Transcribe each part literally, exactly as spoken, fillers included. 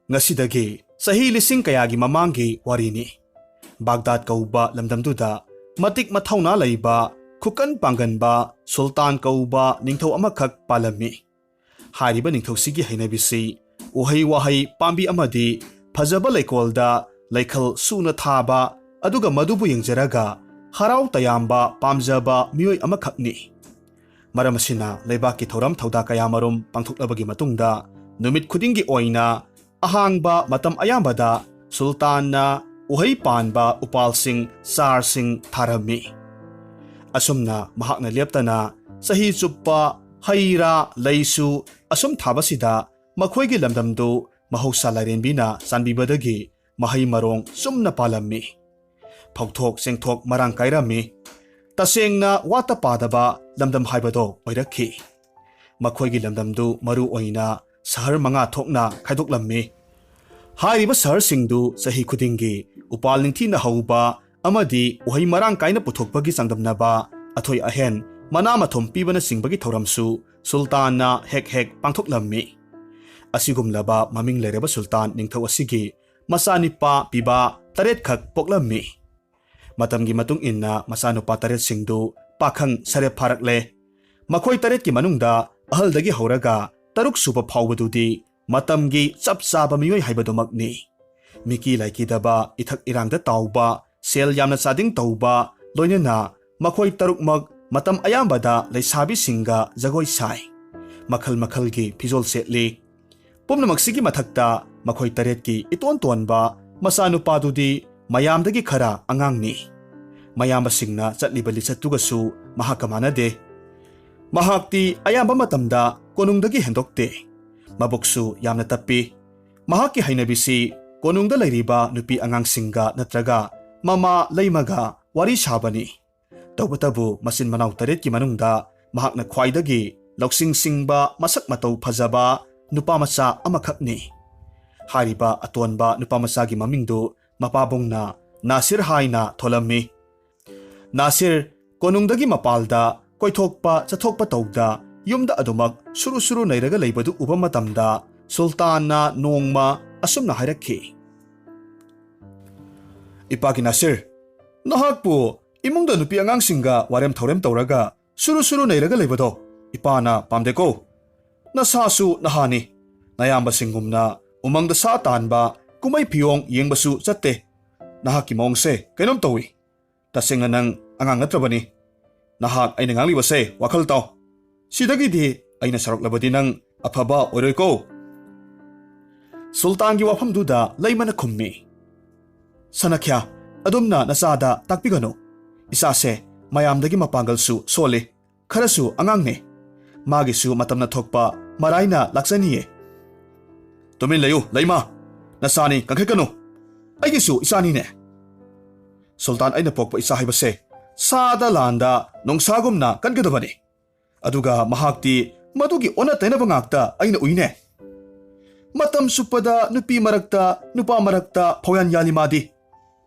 ꯉꯁꯤꯗꯒꯤ ꯆꯍꯤ ꯂꯤꯁꯤꯡ ꯀꯌꯥꯒꯤ ꯃꯃꯥꯡꯒꯤ ꯋꯥꯔꯤꯅꯤ꯫ ꯕꯥꯒꯗꯥꯗ ꯀꯧꯕ ꯂꯝꯗꯝꯗꯨꯗ ꯃꯇꯤꯛ ꯃꯊꯧꯅꯥ ꯂꯩꯕ, ꯈꯨꯀꯟ ꯄꯥꯡꯒꯟꯕ ꯁꯨꯜꯇꯥꯟ ꯀꯧꯕ ꯅꯤꯡꯊꯧ ꯑꯃꯈꯛ ꯄꯥꯜꯂꯝꯃꯤ꯫ ꯍꯥꯏꯔꯤꯕ ꯅꯤꯡꯊꯧꯁꯤꯒꯤ ꯍꯩꯅꯕꯤꯁꯤ ꯎꯍꯩ ꯋꯥꯍꯩ ꯄꯥꯝꯕꯤ ꯑꯃꯗꯤ ꯐꯖꯕ ꯂꯩꯀꯣꯜꯗ ꯂꯩꯈꯜ ꯁꯨꯅ ꯊꯥꯕ, ꯑꯗꯨꯒ ꯃꯗꯨꯕꯨ ꯌꯦꯡꯖꯔꯒ ꯍꯔꯥꯎ ꯇꯌꯥꯝꯕ ꯄꯥꯝꯖꯕ ꯃꯤꯑꯣꯏ ꯑꯃꯈꯛꯅꯤ꯫ ꯃꯔꯝ ꯑꯁꯤꯅ ꯂꯩꯕꯥꯛꯀꯤ ꯊꯧꯔꯝ ꯊꯧꯗꯥ ꯀꯌꯥꯃꯔꯨꯝ ꯄꯥꯡꯊꯣꯛꯂꯕꯒꯤ ꯃꯇꯨꯡꯗ ꯅꯨꯃꯤꯠ ꯈꯨꯗꯤꯡꯒꯤ ꯑꯣꯏꯅ ꯑꯍꯥꯡꯕ ꯃꯇꯝ ꯑꯌꯥꯝꯕꯗ ꯁꯨꯜꯇꯥꯟꯅ ꯎꯍꯩ ꯄꯥꯟꯕ ꯎꯄꯥꯜꯁꯤꯡ, ꯆꯥꯔꯁꯤꯡ ꯊꯥꯔꯝꯃꯤ꯫ ꯑꯁꯨꯝꯅ ꯃꯍꯥꯛꯅ ꯂꯦꯞꯇꯅ ꯆꯍꯤ ꯆꯨꯞꯄ ꯍꯩ ꯔꯥ ꯂꯩꯁꯨ ꯑꯁꯨꯝ ꯊꯥꯕꯁꯤꯗ ꯃꯈꯣꯏꯒꯤ ꯂꯝꯗꯝꯗꯨ ꯃꯍꯧꯁꯥ ꯂꯥꯏꯔꯦꯝꯕꯤꯅ ꯆꯥꯟꯕꯤꯕꯗꯒꯤ ꯃꯍꯩ ꯃꯔꯣꯡ ꯆꯨꯝꯅ ꯄꯥꯜꯂꯝꯃꯤ꯫ ꯐꯧꯊꯣꯛ ꯆꯦꯡꯊꯣꯛ ꯃꯔꯥꯡ ꯀꯥꯏꯔꯝꯃꯤ꯫ ꯇꯁꯦꯡꯅ ꯋꯥꯠꯇ ꯄꯥꯗꯕ ꯂꯝꯗꯝ ꯍꯥꯏꯕꯗꯣ ꯑꯣꯏꯔꯛꯈꯤ꯫ ꯃꯈꯣꯏꯒꯤ ꯂꯝꯗꯝꯗꯨ ꯃꯔꯨ ꯑꯣꯏꯅ ꯁꯍꯔ ꯃꯉꯥ ꯊꯣꯛꯅ ꯈꯥꯏꯗꯣꯛꯂꯝꯃꯤ꯫ ꯍꯥꯏꯔꯤꯕ ꯁꯍꯔꯁꯤꯡꯗꯨ ꯆꯍꯤ ꯈꯨꯗꯤꯡꯒꯤ ꯎꯄꯥꯜ ꯅꯤꯡꯊꯤꯅ ꯍꯧꯕ ꯑꯃꯗꯤ ꯎꯍꯩ ꯃꯔꯥꯡ ꯀꯥꯏꯅ ꯄꯨꯊꯣꯛꯄꯒꯤ ꯆꯥꯡꯗꯝꯅꯕ, ꯑꯊꯣꯏ ꯑꯍꯦꯟ, ꯃꯅꯥ ꯃꯊꯨꯝ ꯄꯤꯕꯅꯆꯤꯡꯕꯒꯤ ꯊꯧꯔꯝꯁꯨ ꯁꯨꯜꯇꯥꯟꯅ ꯍꯦꯛ ꯍꯦꯛ ꯄꯥꯡꯊꯣꯛꯂꯝꯃꯤ꯫ ꯑꯁꯤꯒꯨꯝꯂꯕ ꯃꯃꯤꯡ ꯂꯩꯔꯕ ꯁꯨꯜꯇꯥꯟ ꯅꯤꯡꯊꯧ ꯑꯁꯤꯒꯤ ꯃꯆꯥꯅꯤꯄꯥ ꯄꯤꯕ ꯇꯔꯦꯠꯈꯛ ꯄꯣꯛꯂꯝꯃꯤ꯫ ꯃꯇꯝꯒꯤ ꯃꯇꯨꯡ ꯏꯟꯅ ꯃꯆꯥꯅꯨꯄꯥ ꯇꯔꯦꯠꯁꯤꯡꯗꯨ ꯄꯥꯈꯪ ꯁꯔꯦꯞ ꯐꯥꯔꯛꯂꯦ꯫ ꯃꯈꯣꯏ ꯇꯔꯦꯠꯀꯤ ꯃꯅꯨꯡꯗ ꯑꯍꯜꯗꯒꯤ ꯍꯧꯔꯒ ꯇꯔꯨꯛ ꯁꯨꯕ ꯐꯥꯎꯕꯗꯨꯗꯤ ꯃꯇꯝꯒꯤ ꯆꯞ ꯆꯥꯕ ꯃꯤꯑꯣꯏ ꯍꯥꯏꯕꯗꯨꯃꯛꯅꯤ꯫ ꯃꯤꯀꯤ ꯂꯥꯏꯀꯤꯗꯕ, ꯏꯊꯛ ꯏꯔꯥꯡꯗ ꯇꯥꯎꯕ, ꯁꯦꯜ ꯌꯥꯝꯅ ꯆꯥꯗꯤꯡ ꯇꯧꯕ, ꯂꯣꯏꯅꯅ ꯃꯈꯣꯏ ꯇꯔꯨꯛꯃꯛ ꯃꯇꯝ ꯑꯌꯥꯝꯕꯗ ꯂꯩꯁꯥꯕꯤꯁꯤꯡꯒ ꯖꯒꯣꯏ ꯁꯥꯏ꯫ ꯃꯈꯜ ꯃꯈꯜꯒꯤ ꯐꯤꯖꯣꯜ ꯁꯦꯠꯂꯤ꯫ ꯄꯨꯝꯅꯃꯛꯁꯤꯒꯤ ꯃꯊꯛꯇ ꯃꯈꯣꯏ ꯇꯔꯦꯠꯀꯤ ꯏꯇꯣꯟ ꯇꯣꯟꯕ ꯃꯆꯥꯅꯨꯄꯥꯗꯨꯗꯤ ꯃꯌꯥꯝꯗꯒꯤ ꯈꯔ ꯑꯉꯥꯡꯅꯤ꯫ ꯃꯌꯥꯝꯕꯁꯤꯡꯅ ꯆꯠꯂꯤꯕ ꯂꯤꯆꯠꯇꯨꯒꯁꯨ ꯃꯍꯥꯛꯀ ꯃꯥꯟꯅꯗꯦ꯫ ꯃꯍꯥꯛꯇꯤ ꯑꯌꯥꯝꯕ ꯃꯇꯝꯗ ꯀꯣꯅꯨꯡꯗꯒꯤ ꯍꯦꯟꯗꯣꯛꯇꯦ꯫ ꯃꯕꯨꯛꯁꯨ ꯌꯥꯝꯅ ꯇꯞꯄꯤ꯫ ꯃꯍꯥꯛꯀꯤ ꯍꯩꯅꯕꯤꯁꯤ ꯀꯣꯅꯨꯡꯗ ꯂꯩꯔꯤꯕ ꯅꯨꯄꯤ ꯑꯉꯥꯡꯁꯤꯡꯒ ꯅꯠꯇ꯭ꯔꯒ ꯃꯃꯥ ꯂꯩꯃꯒ ꯋꯥꯔꯤ ꯁꯥꯕꯅꯤ꯫ ꯇꯧꯕꯇꯕꯨ ꯃꯆꯤꯟ ꯃꯅꯥꯎ ꯇꯔꯦꯠꯀꯤ ꯃꯅꯨꯡꯗ ꯃꯍꯥꯛꯅ ꯈ꯭ꯋꯥꯏꯗꯒꯤ ꯂꯧꯁꯤꯡ ꯁꯤꯡꯕ, ꯃꯁꯛ ꯃꯇꯧ ꯐꯖꯕ ꯅꯨꯄꯥ ꯃꯆꯥ ꯑꯃꯈꯛꯅꯤ꯫ ꯍꯥꯏꯔꯤꯕ ꯑꯇꯣꯟꯕ ꯅꯨꯄꯥ ꯃꯆꯥꯒꯤ ꯃꯃꯤꯡꯗꯨ ꯃꯄꯥꯕꯨꯡꯅ ꯅꯥꯁꯤꯔ ꯍꯥꯏꯅ ꯊꯣꯜꯂꯝꯃꯤ꯫ ꯅꯥꯁꯤꯔ ꯀꯣꯅꯨꯡꯗꯒꯤ ꯃꯄꯥꯜꯗ ꯀꯣꯏꯊꯣꯛꯄ ꯆꯠꯊꯣꯛꯄ ꯇꯧꯗ ꯌꯨꯝꯗ ꯑꯗꯨꯃꯛ ꯁꯨꯔꯨ ꯁꯨꯔꯨ ꯅꯩꯔꯒ ꯂꯩꯕꯗꯨ ꯎꯕ ꯃꯇꯝꯗ ꯁꯨꯜꯇꯥꯟꯅ ꯅꯣꯡꯃ ꯑꯁꯨꯝꯅ ꯍꯥꯏꯔꯛꯈꯤ, "ꯏꯄꯥꯒꯤ ꯅꯥꯁꯤꯔ, ꯅꯍꯥꯛꯄꯨ ꯏꯃꯨꯡꯗ ꯅꯨꯄꯤ ꯑꯉꯥꯡꯁꯤꯡꯒ ꯋꯥꯔꯦꯝ ꯊꯧꯔꯦꯝ ꯇꯧꯔꯒ ꯁꯨꯔꯨ ꯁꯨꯔꯨ ꯅꯩꯔꯒ ꯂꯩꯕꯗꯣ ꯏꯄꯥꯅ ꯄꯥꯝꯗꯦꯀꯣ꯫ ꯅꯁꯥꯁꯨ ꯅꯍꯥꯅꯤ, ꯅꯌꯥꯝꯕꯁꯤꯡꯒꯨꯝꯅ ꯎꯃꯪꯗ ꯁꯥ ꯇꯥꯟꯕ, ꯀꯨꯝꯍꯩ ꯐꯤꯌꯣꯡ ꯌꯦꯡꯕꯁꯨ ꯆꯠꯇꯦ꯫ ꯅꯍꯥꯛꯀꯤ ꯃꯑꯣꯡꯁꯦ ꯀꯩꯅꯣꯝ ꯇꯧꯏ꯫ ꯇꯁꯦꯡꯅ ꯅꯪ ꯑꯉꯥꯡ ꯅꯠꯇ꯭ꯔꯕꯅꯤ꯫ ꯅꯍꯥꯛ ꯑꯩꯅ ꯉꯥꯡꯂꯤꯕꯁꯦ ꯋꯥꯈꯜ ꯇꯥꯎ꯫ ꯁꯤꯗꯒꯤꯗꯤ ꯑꯩꯅ ꯁꯥꯎꯔꯛꯂꯕꯗꯤ ꯅꯪ ꯑꯐꯕ ꯑꯣꯏꯔꯣꯏꯀꯣ꯫" ꯁꯨꯜꯇꯥꯟꯒꯤ ꯋꯥꯐꯝꯗꯨꯗ ꯂꯩꯃꯅ ꯈꯨꯝꯃꯤ, "ꯁꯅꯈ꯭ꯌꯥ, ꯑꯗꯨꯝꯅ ꯅꯆꯥꯗ ꯇꯥꯛꯄꯤꯒꯅꯨ꯫ ꯏꯆꯥꯁꯦ ꯃꯌꯥꯝꯗꯒꯤ ꯃꯄꯥꯡꯒꯜꯁꯨ ꯁꯣꯜꯂꯤ, ꯈꯔꯁꯨ ꯑꯉꯥꯡꯅꯦ꯫ ꯃꯥꯒꯤꯁꯨ ꯃꯇꯝꯅ ꯊꯣꯛꯄ ꯃꯔꯥꯏꯅ ꯂꯥꯛꯆꯅꯤꯌꯦ꯫" "ꯇꯨꯃꯤꯟ ꯂꯩꯌꯨ, ꯂꯩꯃ꯫ ꯅꯆꯥꯅꯤ, ꯀꯟꯈꯠꯀꯅꯨ꯫ ꯑꯩꯒꯤꯁꯨ ꯏꯆꯥꯅꯤꯅꯦ꯫ ꯁꯨꯜꯇꯥꯟ ꯑꯩꯅ ꯄꯣꯛꯄ ꯏꯆꯥ ꯍꯥꯏꯕꯁꯦ ꯁꯥꯗ ꯂꯥꯟꯗ ꯅꯣꯡꯁꯥꯒꯨꯝꯅ ꯀꯟꯒꯗꯕꯅꯤ꯫ ꯑꯗꯨꯒ ꯃꯍꯥꯛꯇꯤ ꯃꯗꯨꯒꯤ ꯑꯣꯟꯅ ꯇꯩꯅꯕ ꯉꯥꯛꯇ ꯑꯩꯅ ꯎꯏꯅꯦ꯫ ꯃꯇꯝ ꯆꯨꯞꯄꯗ ꯅꯨꯄꯤ ꯃꯔꯛꯇ, ꯅꯨꯄꯥ ꯃꯔꯛꯇ ꯐꯥꯎꯌꯥꯟ ꯌꯥꯜꯂꯤ ꯃꯥꯗꯤ꯫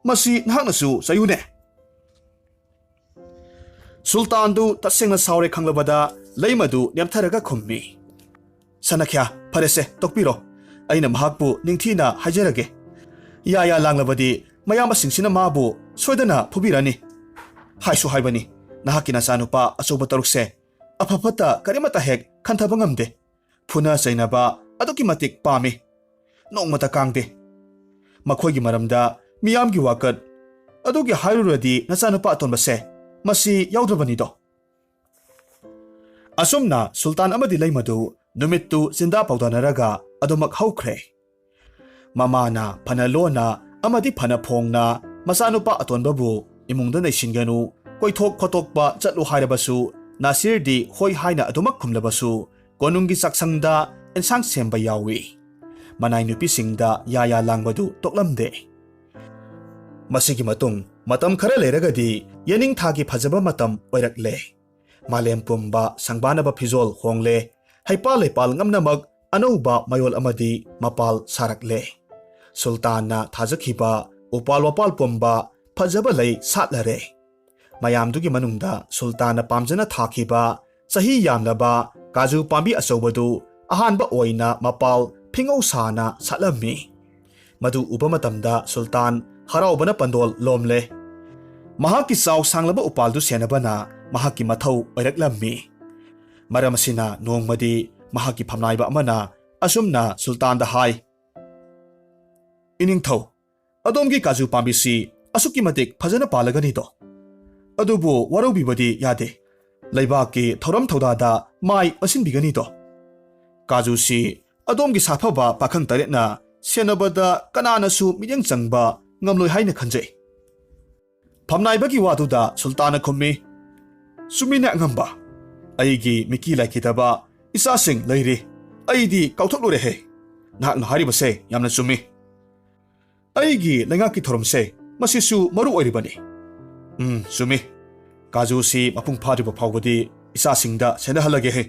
ꯃꯁꯤ ꯅꯍꯥꯛꯅꯁꯨ ꯆꯩꯌꯨꯅꯦ꯫" ꯁꯨꯜꯇꯥꯟꯗꯨ ꯇꯁꯦꯡꯅ ꯁꯥꯎꯔꯦ ꯈꯪꯂꯕꯗ ꯂꯩꯃꯗꯨ ꯅꯦꯝꯊꯔꯒ ꯈꯨꯝꯃꯤ, "ꯁꯅꯈ꯭ꯌꯥ, ꯐꯔꯦꯁꯦ, ꯇꯣꯛꯄꯤꯔꯣ꯫ ꯑꯩꯅ ꯃꯍꯥꯛꯄꯨ ꯅꯤꯡꯊꯤꯅ ꯍꯥꯏꯖꯔꯒꯦ꯫ ꯌꯥ ꯌꯥ ꯂꯥꯡꯂꯕꯗꯤ ꯃꯌꯥꯝꯕꯁꯤꯡꯁꯤꯅ ꯃꯥꯕꯨ ꯁꯣꯏꯗꯅ ꯐꯨꯕꯤꯔꯅꯤ꯫ ꯍꯥꯏꯁꯨ ꯍꯥꯏꯕꯅꯤ, ꯅꯍꯥꯛꯀꯤ ꯅꯆꯥꯅꯨꯄꯥ ꯑꯆꯧꯕ ꯇꯔꯨꯛꯁꯦ ꯑꯐ ꯐꯠꯇ ꯀꯔꯤꯃꯠꯇ ꯍꯦꯛ ꯈꯟꯊꯕ ꯉꯝꯗꯦ꯫ ꯐꯨꯅ ꯆꯩꯅꯕ ꯑꯗꯨꯛꯀꯤ ꯃꯇꯤꯛ ꯄꯥꯝꯃꯤ꯫ ꯅꯣꯡꯃꯇ ꯀꯥꯡꯗꯦ꯫ ꯃꯈꯣꯏꯒꯤ ꯃꯔꯝꯗ ꯃꯤꯌꯥꯝꯒꯤ ꯋꯥꯀꯠ ꯑꯗꯨꯒꯤ ꯍꯥꯏꯔꯨꯔꯗꯤ ꯅꯆꯥꯅꯨꯄꯥ ꯑꯇꯣꯟꯕꯁꯦ ꯃꯁꯤ ꯌꯥꯎꯗ꯭ꯔꯕꯅꯤꯗꯣ꯫" ꯑꯁꯨꯝꯅ ꯁꯨꯜꯇꯥꯟ ꯑꯃꯗꯤ ꯂꯩꯃꯗꯨ ꯅꯨꯃꯤꯠꯇꯨ ꯆꯤꯟꯗꯥ ꯄꯥꯎꯗꯥꯅꯔꯒ ꯑꯗꯨꯃꯛ ꯍꯧꯈ꯭ꯔꯦ꯫ ꯃꯃꯥꯅ ꯐꯅ ꯂꯣꯟꯅ ꯑꯃꯗꯤ ꯐꯅ ꯐꯣꯡꯅ ꯃꯆꯥꯅꯨꯄꯥ ꯑꯇꯣꯟꯕꯕꯨ ꯏꯃꯨꯡꯗ ꯅꯩꯁꯤꯟꯒꯅꯨ, ꯀꯣꯏꯊꯣꯛ ꯈꯣꯠꯇꯣꯛꯄ ꯆꯠꯂꯨ ꯍꯥꯏꯔꯕꯁꯨ ꯅꯥꯁꯤꯔꯗꯤ ꯍꯣꯏ ꯍꯥꯏꯅ ꯑꯗꯨꯃꯛ ꯈꯨꯝꯂꯕꯁꯨ ꯀꯣꯅꯨꯡꯒꯤ ꯆꯥꯛꯁꯪꯗ ꯑꯦꯟꯁꯥꯡ ꯁꯦꯝꯕ ꯌꯥꯎꯏ꯫ ꯃꯅꯥꯏ ꯅꯨꯄꯤꯁꯤꯡꯗ ꯌꯥ ꯌꯥ ꯂꯥꯡꯕꯗꯨ ꯇꯣꯛꯂꯝꯗꯦ꯫ ꯃꯁꯤꯒꯤ ꯃꯇꯨꯡ ꯃꯇꯝ ꯈꯔ ꯂꯩꯔꯒꯗꯤ ꯌꯦꯅꯤꯡꯊꯥꯒꯤ ꯐꯖꯕ ꯃꯇꯝ ꯑꯣꯏꯔꯛꯂꯦ꯫ ꯃꯥꯂꯦꯝ ꯄꯨꯝꯕ ꯁꯪꯕꯥꯅꯕ ꯐꯤꯖꯣꯜ ꯍꯣꯡꯂꯦ꯫ ꯍꯩꯄꯥꯜ ꯂꯩꯄꯥꯜ ꯉꯝꯅꯃꯛ ꯑꯅꯧꯕ ꯃꯌꯣꯜ ꯑꯃꯗꯤ ꯃꯄꯥꯜ ꯁꯥꯔꯛꯂꯦ꯫ ꯁꯨꯜꯇꯥꯟꯅ ꯊꯥꯖꯈꯤꯕ ꯎꯄꯥꯜ ꯋꯥꯄꯥꯜ ꯄꯨꯝꯕ ꯐꯖꯕ ꯂꯩ ꯁꯥꯠꯂꯔꯦ꯫ ꯃꯌꯥꯝꯗꯨꯒꯤ ꯃꯅꯨꯡꯗ ꯁꯨꯜꯇꯥꯟꯅ ꯄꯥꯝꯖꯅ ꯊꯥꯈꯤꯕ ꯆꯍꯤ ꯌꯥꯝꯂꯕ ꯀꯥꯖꯨ ꯄꯥꯝꯕꯤ ꯑꯆꯧꯕꯗꯨ ꯑꯍꯥꯟꯕ ꯑꯣꯏꯅ ꯃꯄꯥꯜ ꯐꯤꯉꯧ ꯁꯥꯅ ꯁꯥꯠꯂꯝꯃꯤ꯫ ꯃꯗꯨ ꯎꯕ ꯃꯇꯝꯗ ꯁꯨꯜꯇꯥꯟ ꯍꯔꯥꯎꯕꯅ ꯄꯟꯗꯣꯜ ꯂꯣꯝꯂꯦ꯫ ꯃꯍꯥꯛꯀꯤ ꯆꯥꯎ ꯁꯥꯡꯂꯕ ꯎꯄꯥꯜꯗꯨ ꯁꯦꯟꯅꯕꯅ ꯃꯍꯥꯛꯀꯤ ꯃꯊꯧ ꯑꯣꯏꯔꯛꯂꯝꯃꯤ꯫ ꯃꯔꯝ ꯑꯁꯤꯅ ꯅꯣꯡꯃꯗꯤ ꯃꯍꯥꯛꯀꯤ ꯐꯝꯅꯥꯏꯕ ꯑꯃꯅ ꯑꯁꯨꯝꯅ ꯁꯨꯜꯇꯥꯟꯗ ꯍꯥꯏ, "ꯏꯅꯤꯡꯊꯧ, ꯑꯗꯣꯝꯒꯤ ꯀꯥꯖꯨ ꯄꯥꯝꯕꯤꯁꯤ ꯑꯁꯨꯛꯀꯤ ꯃꯇꯤꯛ ꯐꯖꯅ ꯄꯥꯜꯂꯒꯅꯤꯗꯣ꯫ ꯑꯗꯨꯕꯨ ꯋꯥꯔꯧꯕꯤꯕꯗꯤ ꯌꯥꯗꯦ꯫ ꯂꯩꯕꯥꯛꯀꯤ ꯊꯧꯔꯝ ꯊꯧꯗꯥꯗ ꯃꯥꯏ ꯑꯣꯟꯁꯤꯟꯕꯤꯒꯅꯤꯗꯣ꯫ ꯀꯥꯖꯨꯁꯤ ꯑꯗꯣꯝꯒꯤ ꯁꯥꯐꯕ ꯄꯥꯈꯪ ꯇꯔꯦꯠꯅ ꯁꯦꯟꯅꯕꯗ ꯀꯅꯥꯅꯁꯨ ꯃꯤꯠꯌꯦꯡ ꯆꯪꯕ ꯉꯝꯂꯣꯏ ꯍꯥꯏꯅ ꯈꯟꯖꯩ꯫" ꯐꯝꯅꯥꯏꯕꯒꯤ ꯋꯥꯗꯨꯗ ꯁꯨꯜꯇꯥꯟꯅ ꯈꯨꯝꯃꯤ, "ꯆꯨꯝꯃꯤꯅꯦ ꯑꯉꯝꯕ꯫ ꯑꯩꯒꯤ ꯃꯤꯀꯤ ꯂꯥꯏꯈꯤꯗꯕ ꯏꯆꯥꯁꯤꯡ ꯂꯩꯔꯤ꯫ ꯑꯩꯗꯤ ꯀꯥꯎꯊꯣꯛꯂꯨꯔꯦꯍꯦ꯫ ꯅꯍꯥꯛꯅ ꯍꯥꯏꯔꯤꯕꯁꯦ ꯌꯥꯝꯅ ꯆꯨꯝꯃꯤ꯫ ꯑꯩꯒꯤ ꯂꯩꯉꯥꯛꯀꯤ ꯊꯧꯔꯝꯁꯦ ꯃꯁꯤꯁꯨ ꯃꯔꯨ ꯑꯣꯏꯔꯤꯕꯅꯤ꯫" "ꯎꯝ, ꯆꯨꯝꯃꯤ꯫ ꯀꯥꯖꯨꯁꯤ ꯃꯄꯨꯡ ꯐꯥꯗ꯭ꯔꯤꯕ ꯐꯥꯎꯕꯗꯤ ꯏꯆꯥꯁꯤꯡꯗ ꯁꯦꯟꯅꯍꯜꯂꯒꯦꯍꯦ꯫"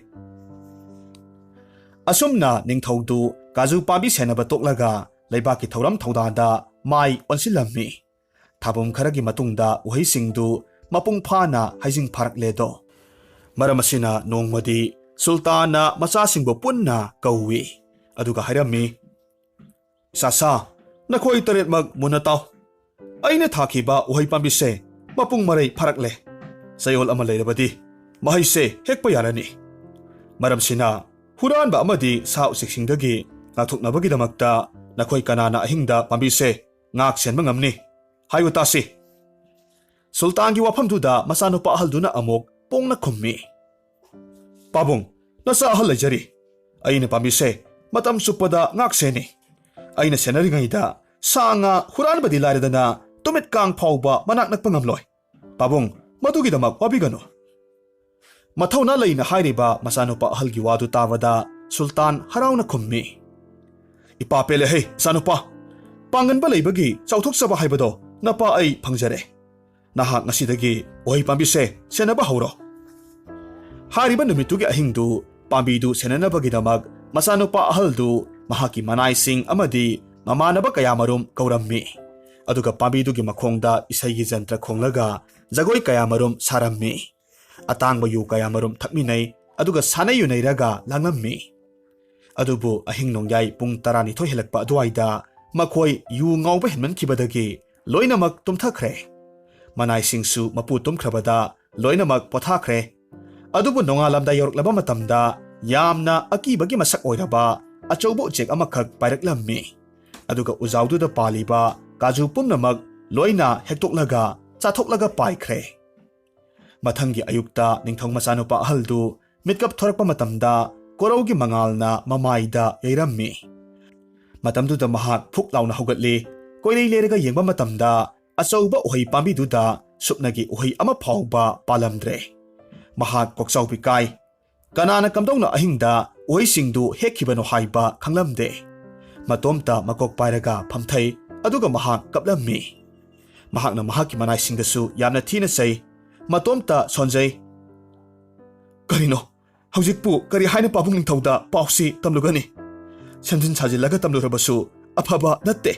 ꯑꯁꯨꯝꯅ ꯅꯤꯡꯊꯧꯗꯨ ꯀꯥꯖꯨ ꯄꯥꯝꯕꯤ ꯁꯦꯟꯅꯕ ꯇꯣꯛꯂꯒ ꯂꯩꯕꯥꯛꯀꯤ ꯊꯧꯔꯝ ꯊꯧꯗꯥꯗ ꯃꯥꯏ ꯑꯣꯟꯁꯤꯜꯂꯝꯃꯤ꯫ ꯊꯥꯕꯨꯝ ꯈꯔꯒꯤ ꯃꯇꯨꯡꯗ ꯎꯍꯩꯁꯤꯡꯗꯨ ꯃꯄꯨꯡ ꯐꯥꯅ ꯍꯩꯖꯤꯡ ꯐꯥꯔꯛꯂꯦꯗꯣ꯫ ꯃꯔꯝ ꯑꯁꯤꯅ ꯅꯣꯡꯃꯗꯤ ꯁꯨꯜꯇꯥꯟꯅ ꯃꯆꯥꯁꯤꯡꯕꯨ ꯄꯨꯟꯅ ꯀꯧꯏ꯫ ꯑꯗꯨꯒ ꯍꯥꯏꯔꯝꯃꯤ, "ꯆꯥꯁꯥ, ꯅꯈꯣꯏ ꯇꯔꯦꯠꯃꯛ ꯃꯨꯟꯅ ꯇꯥꯎ꯫ ꯑꯩꯅ ꯊꯥꯈꯤꯕ ꯎꯍꯩ ꯄꯥꯝꯕꯤꯁꯦ ꯃꯄꯨꯡ ꯃꯔꯩ ꯐꯥꯔꯛꯂꯦ꯫ ꯆꯌꯣꯜ ꯑꯃ ꯂꯩꯔꯕꯗꯤ ꯃꯍꯩꯁꯦ ꯍꯦꯛꯄ ꯌꯥꯔꯅꯤ꯫ ꯃꯔꯝꯁꯤꯅ ꯍꯨꯔꯥꯟꯕ ꯑꯃꯗꯤ ꯁꯥ ꯎꯆꯦꯛꯁꯤꯡꯗꯒꯤ ꯉꯥꯛꯊꯣꯛꯅꯕꯒꯤꯗꯃꯛꯇ ꯅꯈꯣꯏ ꯀꯅꯥꯅ ꯑꯍꯤꯡꯗ ꯄꯥꯝꯕꯤꯁꯦ ꯉꯥꯛ ꯁꯦꯟꯕ ꯉꯝꯅꯤ? ꯍꯥꯏꯌꯨ ꯇꯥꯁꯤ꯫" ꯁꯨꯜꯇꯥꯟꯒꯤ ꯋꯥꯐꯝꯗꯨꯗ ꯃꯆꯥꯅꯨꯄꯥ ꯑꯍꯜꯗꯨꯅ ꯑꯃꯨꯛ ꯄꯣꯡꯅ ꯈꯨꯝꯃꯤ, "ꯄꯥꯕꯨꯡ, ꯅꯆꯥ ꯑꯍꯜ ꯂꯩꯖꯔꯤ꯫ ꯑꯩꯅ ꯄꯥꯝꯕꯤꯁꯦ ꯃꯇꯝ ꯆꯨꯞꯄꯗ ꯉꯥꯛ ꯁꯦꯟꯅꯤ꯫ ꯑꯩꯅ ꯁꯦꯟꯅꯔꯤꯉꯩꯗ ꯁꯥ ꯉꯥ ꯍꯨꯔꯥꯟꯕꯗꯤ ꯂꯥꯏꯔꯗꯅ ꯇꯨꯃꯤꯠ ꯀꯥꯡ ꯐꯥꯎꯕ ꯃꯅꯥꯛ ꯅꯛꯄ ꯉꯝꯂꯣꯏ꯫ ꯄꯥꯕꯨꯡ, ꯃꯗꯨꯒꯤꯗꯃꯛ ꯋꯥꯕꯤꯒꯅꯨ꯫" ꯃꯊꯧꯅꯥ ꯂꯩꯅ ꯍꯥꯏꯔꯤꯕ ꯃꯆꯥꯅꯨꯄꯥ ꯑꯍꯜꯒꯤ ꯋꯥꯗꯨ ꯇꯥꯕꯗ ꯁꯨꯜꯇꯥꯟ ꯍꯔꯥꯎꯅ ꯈꯨꯝꯃꯤ, "ꯏꯄꯥ ꯄꯦꯜꯂꯦ ꯍꯦ ꯏꯆꯥꯅꯨꯄꯥ꯫ ꯄꯥꯡꯒꯟꯕ ꯂꯩꯕꯒꯤ ꯆꯥꯎꯊꯣꯛꯆꯕ ꯍꯥꯏꯕꯗꯣ ꯅꯄꯥ ꯑꯩ ꯐꯪꯖꯔꯦ꯫ ꯅꯍꯥꯛ ꯉꯁꯤꯗꯒꯤ ꯎꯍꯩ ꯄꯥꯝꯕꯤꯁꯦ ꯁꯦꯟꯅꯕ ꯍꯧꯔꯣ꯫" ꯍꯥꯏꯔꯤꯕ ꯅꯨꯃꯤꯠꯇꯨꯒꯤ ꯑꯍꯤꯡꯗꯨ ꯄꯥꯝꯕꯤꯗꯨ ꯁꯦꯟꯅꯅꯕꯒꯤꯗꯃꯛ ꯃꯆꯥꯅꯨꯄꯥ ꯑꯍꯜꯗꯨ ꯃꯍꯥꯛꯀꯤ ꯃꯅꯥꯏꯁꯤꯡ ꯑꯃꯗꯤ ꯃꯃꯥꯟꯅꯕ ꯀꯌꯥꯃꯔꯨꯝ ꯀꯧꯔꯝꯃꯤ꯫ ꯑꯗꯨꯒ ꯄꯥꯝꯕꯤꯗꯨꯒꯤ ꯃꯈꯣꯡꯗ ꯏꯁꯩꯒꯤ ꯖꯟꯇ꯭ꯔ ꯈꯣꯡꯂꯒ ꯖꯒꯣꯏ ꯀꯌꯥꯃꯔꯨꯝ ꯁꯥꯔꯝꯃꯤ꯫ ꯑꯇꯥꯡꯕ ꯌꯨ ꯀꯌꯥꯃꯔꯨꯝ ꯊꯛꯃꯤꯟꯅꯩ, ꯑꯗꯨꯒ ꯁꯥꯟꯅ ꯌꯨꯅꯩꯔꯒ ꯂꯥꯡꯂꯝꯃꯤ꯫ ꯑꯗꯨꯕꯨ ꯑꯍꯤꯡ ꯅꯣꯡꯌꯥꯏ ꯄꯨꯡ ꯇꯔꯥꯅꯤꯊꯣꯏ ꯍꯦꯜꯂꯛꯄ ꯑꯗꯨꯋꯥꯏꯗ ꯃꯈꯣꯏ ꯌꯨ ꯉꯥꯎꯕ ꯍꯦꯟꯃꯟꯈꯤꯕꯗꯒꯤ ꯂꯣꯏꯅꯃꯛ ꯇꯨꯝꯊꯈ꯭ꯔꯦ꯫ ꯃꯅꯥꯏꯁꯤꯡꯁꯨ ꯃꯄꯨ ꯇꯨꯝꯈ꯭ꯔꯕꯗ ꯂꯣꯏꯅꯃꯛ ꯄꯣꯊꯥꯈ꯭ꯔꯦ꯫ ꯑꯗꯨꯕꯨ ꯅꯣꯡꯉꯥꯜꯂꯝꯗꯥꯏ ꯌꯧꯔꯛꯂꯕ ꯃꯇꯝꯗ ꯌꯥꯝꯅ ꯑꯀꯤꯕꯒꯤ ꯃꯁꯛ ꯑꯣꯏꯔꯕ ꯑꯆꯧꯕ ꯎꯆꯦꯛ ꯑꯃꯈꯛ ꯄꯥꯏꯔꯛꯂꯝꯃꯤ꯫ ꯑꯗꯨꯒ ꯎꯖꯥꯎꯗꯨꯗ ꯄꯥꯜꯂꯤꯕ ꯀꯥꯖꯨ ꯄꯨꯝꯅꯃꯛ ꯂꯣꯏꯅ ꯍꯦꯛꯇꯣꯛꯂꯒ ꯆꯥꯊꯣꯛꯂꯒ ꯄꯥꯏꯈ꯭ꯔꯦ꯫ ꯃꯊꯪꯒꯤ ꯑꯌꯨꯛꯇ ꯅꯤꯡꯊꯧ ꯃꯆꯥꯅꯨꯄꯥ ꯑꯍꯜꯗꯨ ꯃꯤꯠꯀꯞ ꯊꯣꯔꯛꯄ ꯃꯇꯝꯗ ꯀꯣꯔꯧꯒꯤ ꯃꯉꯥꯜꯅ ꯃꯃꯥꯏꯗ ꯌꯩꯔꯝꯃꯤ꯫ ꯃꯇꯝꯗꯨꯗ ꯃꯍꯥꯛ ꯐꯨꯛ ꯂꯥꯎꯅ ꯍꯧꯒꯠꯂꯤ꯫ ꯀꯣꯏꯂꯩ ꯂꯩꯔꯒ ꯌꯦꯡꯕ ꯃꯇꯝꯗ ꯑꯆꯧꯕ ꯎꯍꯩ ꯄꯥꯝꯕꯤꯗꯨꯗ ꯁꯨꯞꯅꯒꯤ ꯎꯍꯩ ꯑꯃ ꯐꯥꯎꯕ ꯄꯥꯜꯂꯝꯗ꯭ꯔꯦ꯫ ꯃꯍꯥꯛ ꯀꯣꯛꯆꯥꯎꯕꯤ ꯀꯥꯏ꯫ ꯀꯅꯥꯅ ꯀꯝꯗꯧꯅ ꯑꯍꯤꯡꯗ ꯎꯍꯩꯁꯤꯡꯗꯨ ꯍꯦꯛꯈꯤꯕꯅꯣ ꯍꯥꯏꯕ ꯈꯪꯂꯝꯗꯦ꯫ ꯃꯇꯣꯝꯇ ꯃꯀꯣꯛ ꯄꯥꯏꯔꯒ ꯐꯝꯊꯩ, ꯑꯗꯨꯒ ꯃꯍꯥꯛ ꯀꯞꯂꯝꯃꯤ꯫ ꯃꯍꯥꯛꯅ ꯃꯍꯥꯛꯀꯤ ꯃꯅꯥꯏꯁꯤꯡꯗꯁꯨ ꯌꯥꯝꯅ ꯊꯤꯅ ꯆꯩ꯫ ꯃꯇꯣꯝꯇ ꯁꯣꯟꯖꯩ꯫ "ꯀꯔꯤꯅꯣ? ꯍꯧꯖꯤꯛꯄꯨ ꯀꯔꯤ ꯍꯥꯏꯅ ꯄꯥꯕꯨꯡ ꯅꯤꯡꯊꯧꯗ ꯄꯥꯎꯁꯤ ꯇꯝꯂꯨꯒꯅꯤ? ꯁꯦꯝꯖꯤꯟ ꯁꯥꯖꯤꯜꯂꯒ ꯇꯝꯂꯨꯔꯕꯁꯨ ꯑꯐꯕ ꯅꯠꯇꯦ꯫"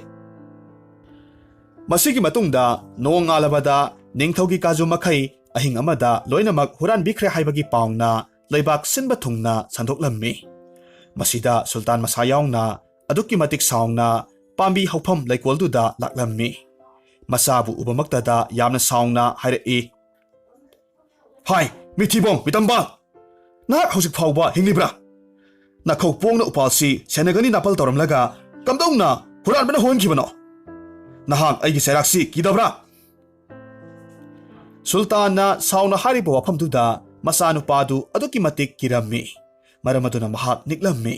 ꯃꯁꯤꯒꯤ ꯃꯇꯨꯡꯗ ꯅꯣꯡꯉꯥꯜꯂꯕꯗ ꯅꯤꯡꯊꯧꯒꯤ ꯀꯥꯖꯨ ꯃꯈꯩ ꯑꯍꯤꯡ ꯑꯃꯗ ꯂꯣꯏꯅꯃꯛ ꯍꯨꯔꯥꯟꯕꯤꯈ꯭ꯔꯦ ꯍꯥꯏꯕꯒꯤ ꯄꯥꯎꯅ ꯂꯩꯕꯥꯛ ꯁꯤꯟꯕ ꯊꯨꯡꯅ ꯁꯟꯗꯣꯛꯂꯝꯃꯤ꯫ ꯃꯁꯤꯗ ꯁꯨꯜꯇꯥꯟ ꯃꯁꯥ ꯌꯥꯎꯅ ꯑꯗꯨꯛꯀꯤ ꯃꯇꯤꯛ ꯁꯥꯎꯅ ꯄꯥꯝꯕꯤ ꯍꯧꯐꯝ ꯂꯩꯀꯣꯜꯗꯨꯗ ꯂꯥꯛꯂꯝꯃꯤ꯫ ꯃꯆꯥꯕꯨ ꯎꯕꯃꯛꯇꯗ ꯌꯥꯝꯅ ꯁꯥꯎꯅ ꯍꯥꯏꯔꯛꯏ, "ꯍꯥꯏ, ꯃꯤꯊꯤꯕꯣꯡ ꯃꯤꯇꯝꯕꯥ! ꯅꯍꯥꯛ ꯍꯧꯖꯤꯛ ꯐꯥꯎꯕ ꯍꯤꯡꯂꯤꯕ꯭ꯔꯥ? ꯅꯈꯧ ꯄꯣꯡꯅ ꯎꯄꯥꯜꯁꯤ ꯁꯦꯟꯅꯒꯅꯤ ꯅꯥꯄꯜ ꯇꯧꯔꯝꯂꯒ ꯀꯝꯗꯧꯅ ꯍꯨꯔꯥꯟꯕꯅ ꯍꯨꯍꯟꯈꯤꯕꯅꯣ? ꯅꯍꯥꯛ ꯑꯩꯒꯤ ꯆꯩꯔꯥꯛꯁꯤ ꯀꯤꯗꯕ꯭ꯔꯥ?" ꯁꯨꯜꯇꯥꯟꯅ ꯁꯥꯎꯅ ꯍꯥꯏꯔꯤꯕ ꯋꯥꯐꯝꯗꯨꯗ ꯃꯆꯥꯅꯨꯄꯥꯗꯨ ꯑꯗꯨꯛꯀꯤ ꯃꯇꯤꯛ ꯀꯤꯔꯝꯃꯤ꯫ ꯃꯔꯝ ꯑꯗꯨꯅ ꯃꯍꯥꯛ ꯅꯤꯛꯂꯝꯃꯤ꯫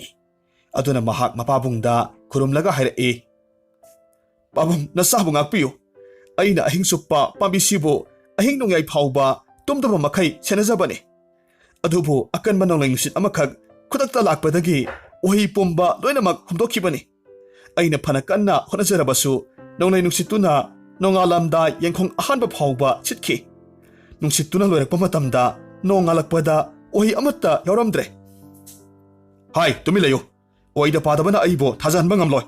ꯑꯗꯨꯅ ꯃꯍꯥꯛ ꯃꯄꯥꯕꯨꯡꯗ ꯈꯨꯔꯨꯝꯂꯒ ꯍꯥꯏꯔꯛꯏ, "ꯄꯥꯕꯨꯡ, ꯅꯆꯥꯕꯨ ꯉꯥꯛꯄꯤꯌꯨ꯫ ꯑꯩꯅ ꯑꯍꯤꯡ ꯆꯨꯞꯄ ꯄꯥꯝꯕꯤꯁꯤꯕꯨ ꯑꯍꯤꯡ ꯅꯣꯡꯌꯥꯏ ꯐꯥꯎꯕ ꯇꯨꯝꯗꯕ ꯃꯈꯩ ꯁꯦꯟꯅꯖꯕꯅꯤ꯫ ꯑꯗꯨꯕꯨ ꯑꯀꯟꯕ ꯅꯣꯡꯂꯩ ꯅꯨꯡꯁꯤꯠ ꯑꯃꯈꯛ ꯈꯨꯗꯛꯇ ꯂꯥꯛꯄꯗꯒꯤ ꯎꯍꯩ ꯄꯨꯝꯕ ꯂꯣꯏꯅꯃꯛ ꯍꯨꯝꯗꯣꯛꯈꯤꯕꯅꯤ꯫ ꯑꯩꯅ ꯐꯅ ꯀꯟꯅ ꯍꯣꯠꯅꯖꯔꯕꯁꯨ ꯅꯣꯡꯂꯩ ꯅꯨꯡꯁꯤꯠꯇꯨꯅ ꯅꯣꯡꯉꯥꯜꯂꯝꯗꯥꯏ ꯌꯦꯡꯈꯣꯡ ꯑꯍꯥꯟꯕ ꯐꯥꯎꯕ ꯁꯤꯠꯈꯤ꯫ ꯅꯨꯡꯁꯤꯠꯇꯨꯅ ꯂꯣꯏꯔꯛꯄ ꯃꯇꯝꯗ ꯅꯣꯡꯉꯥꯜꯂꯛꯄꯗ ꯎꯍꯩ ꯑꯃꯠꯇ ꯌꯥꯎꯔꯝꯗ꯭ꯔꯦ꯫" "ꯍꯥꯏ, ꯇꯨꯃꯤꯟ ꯂꯩꯌꯨ꯫ ꯑꯣꯏꯗ ꯄꯥꯗꯕꯅ ꯑꯩꯕꯨ ꯊꯥꯖꯍꯟꯕ ꯉꯝꯂꯣꯏ꯫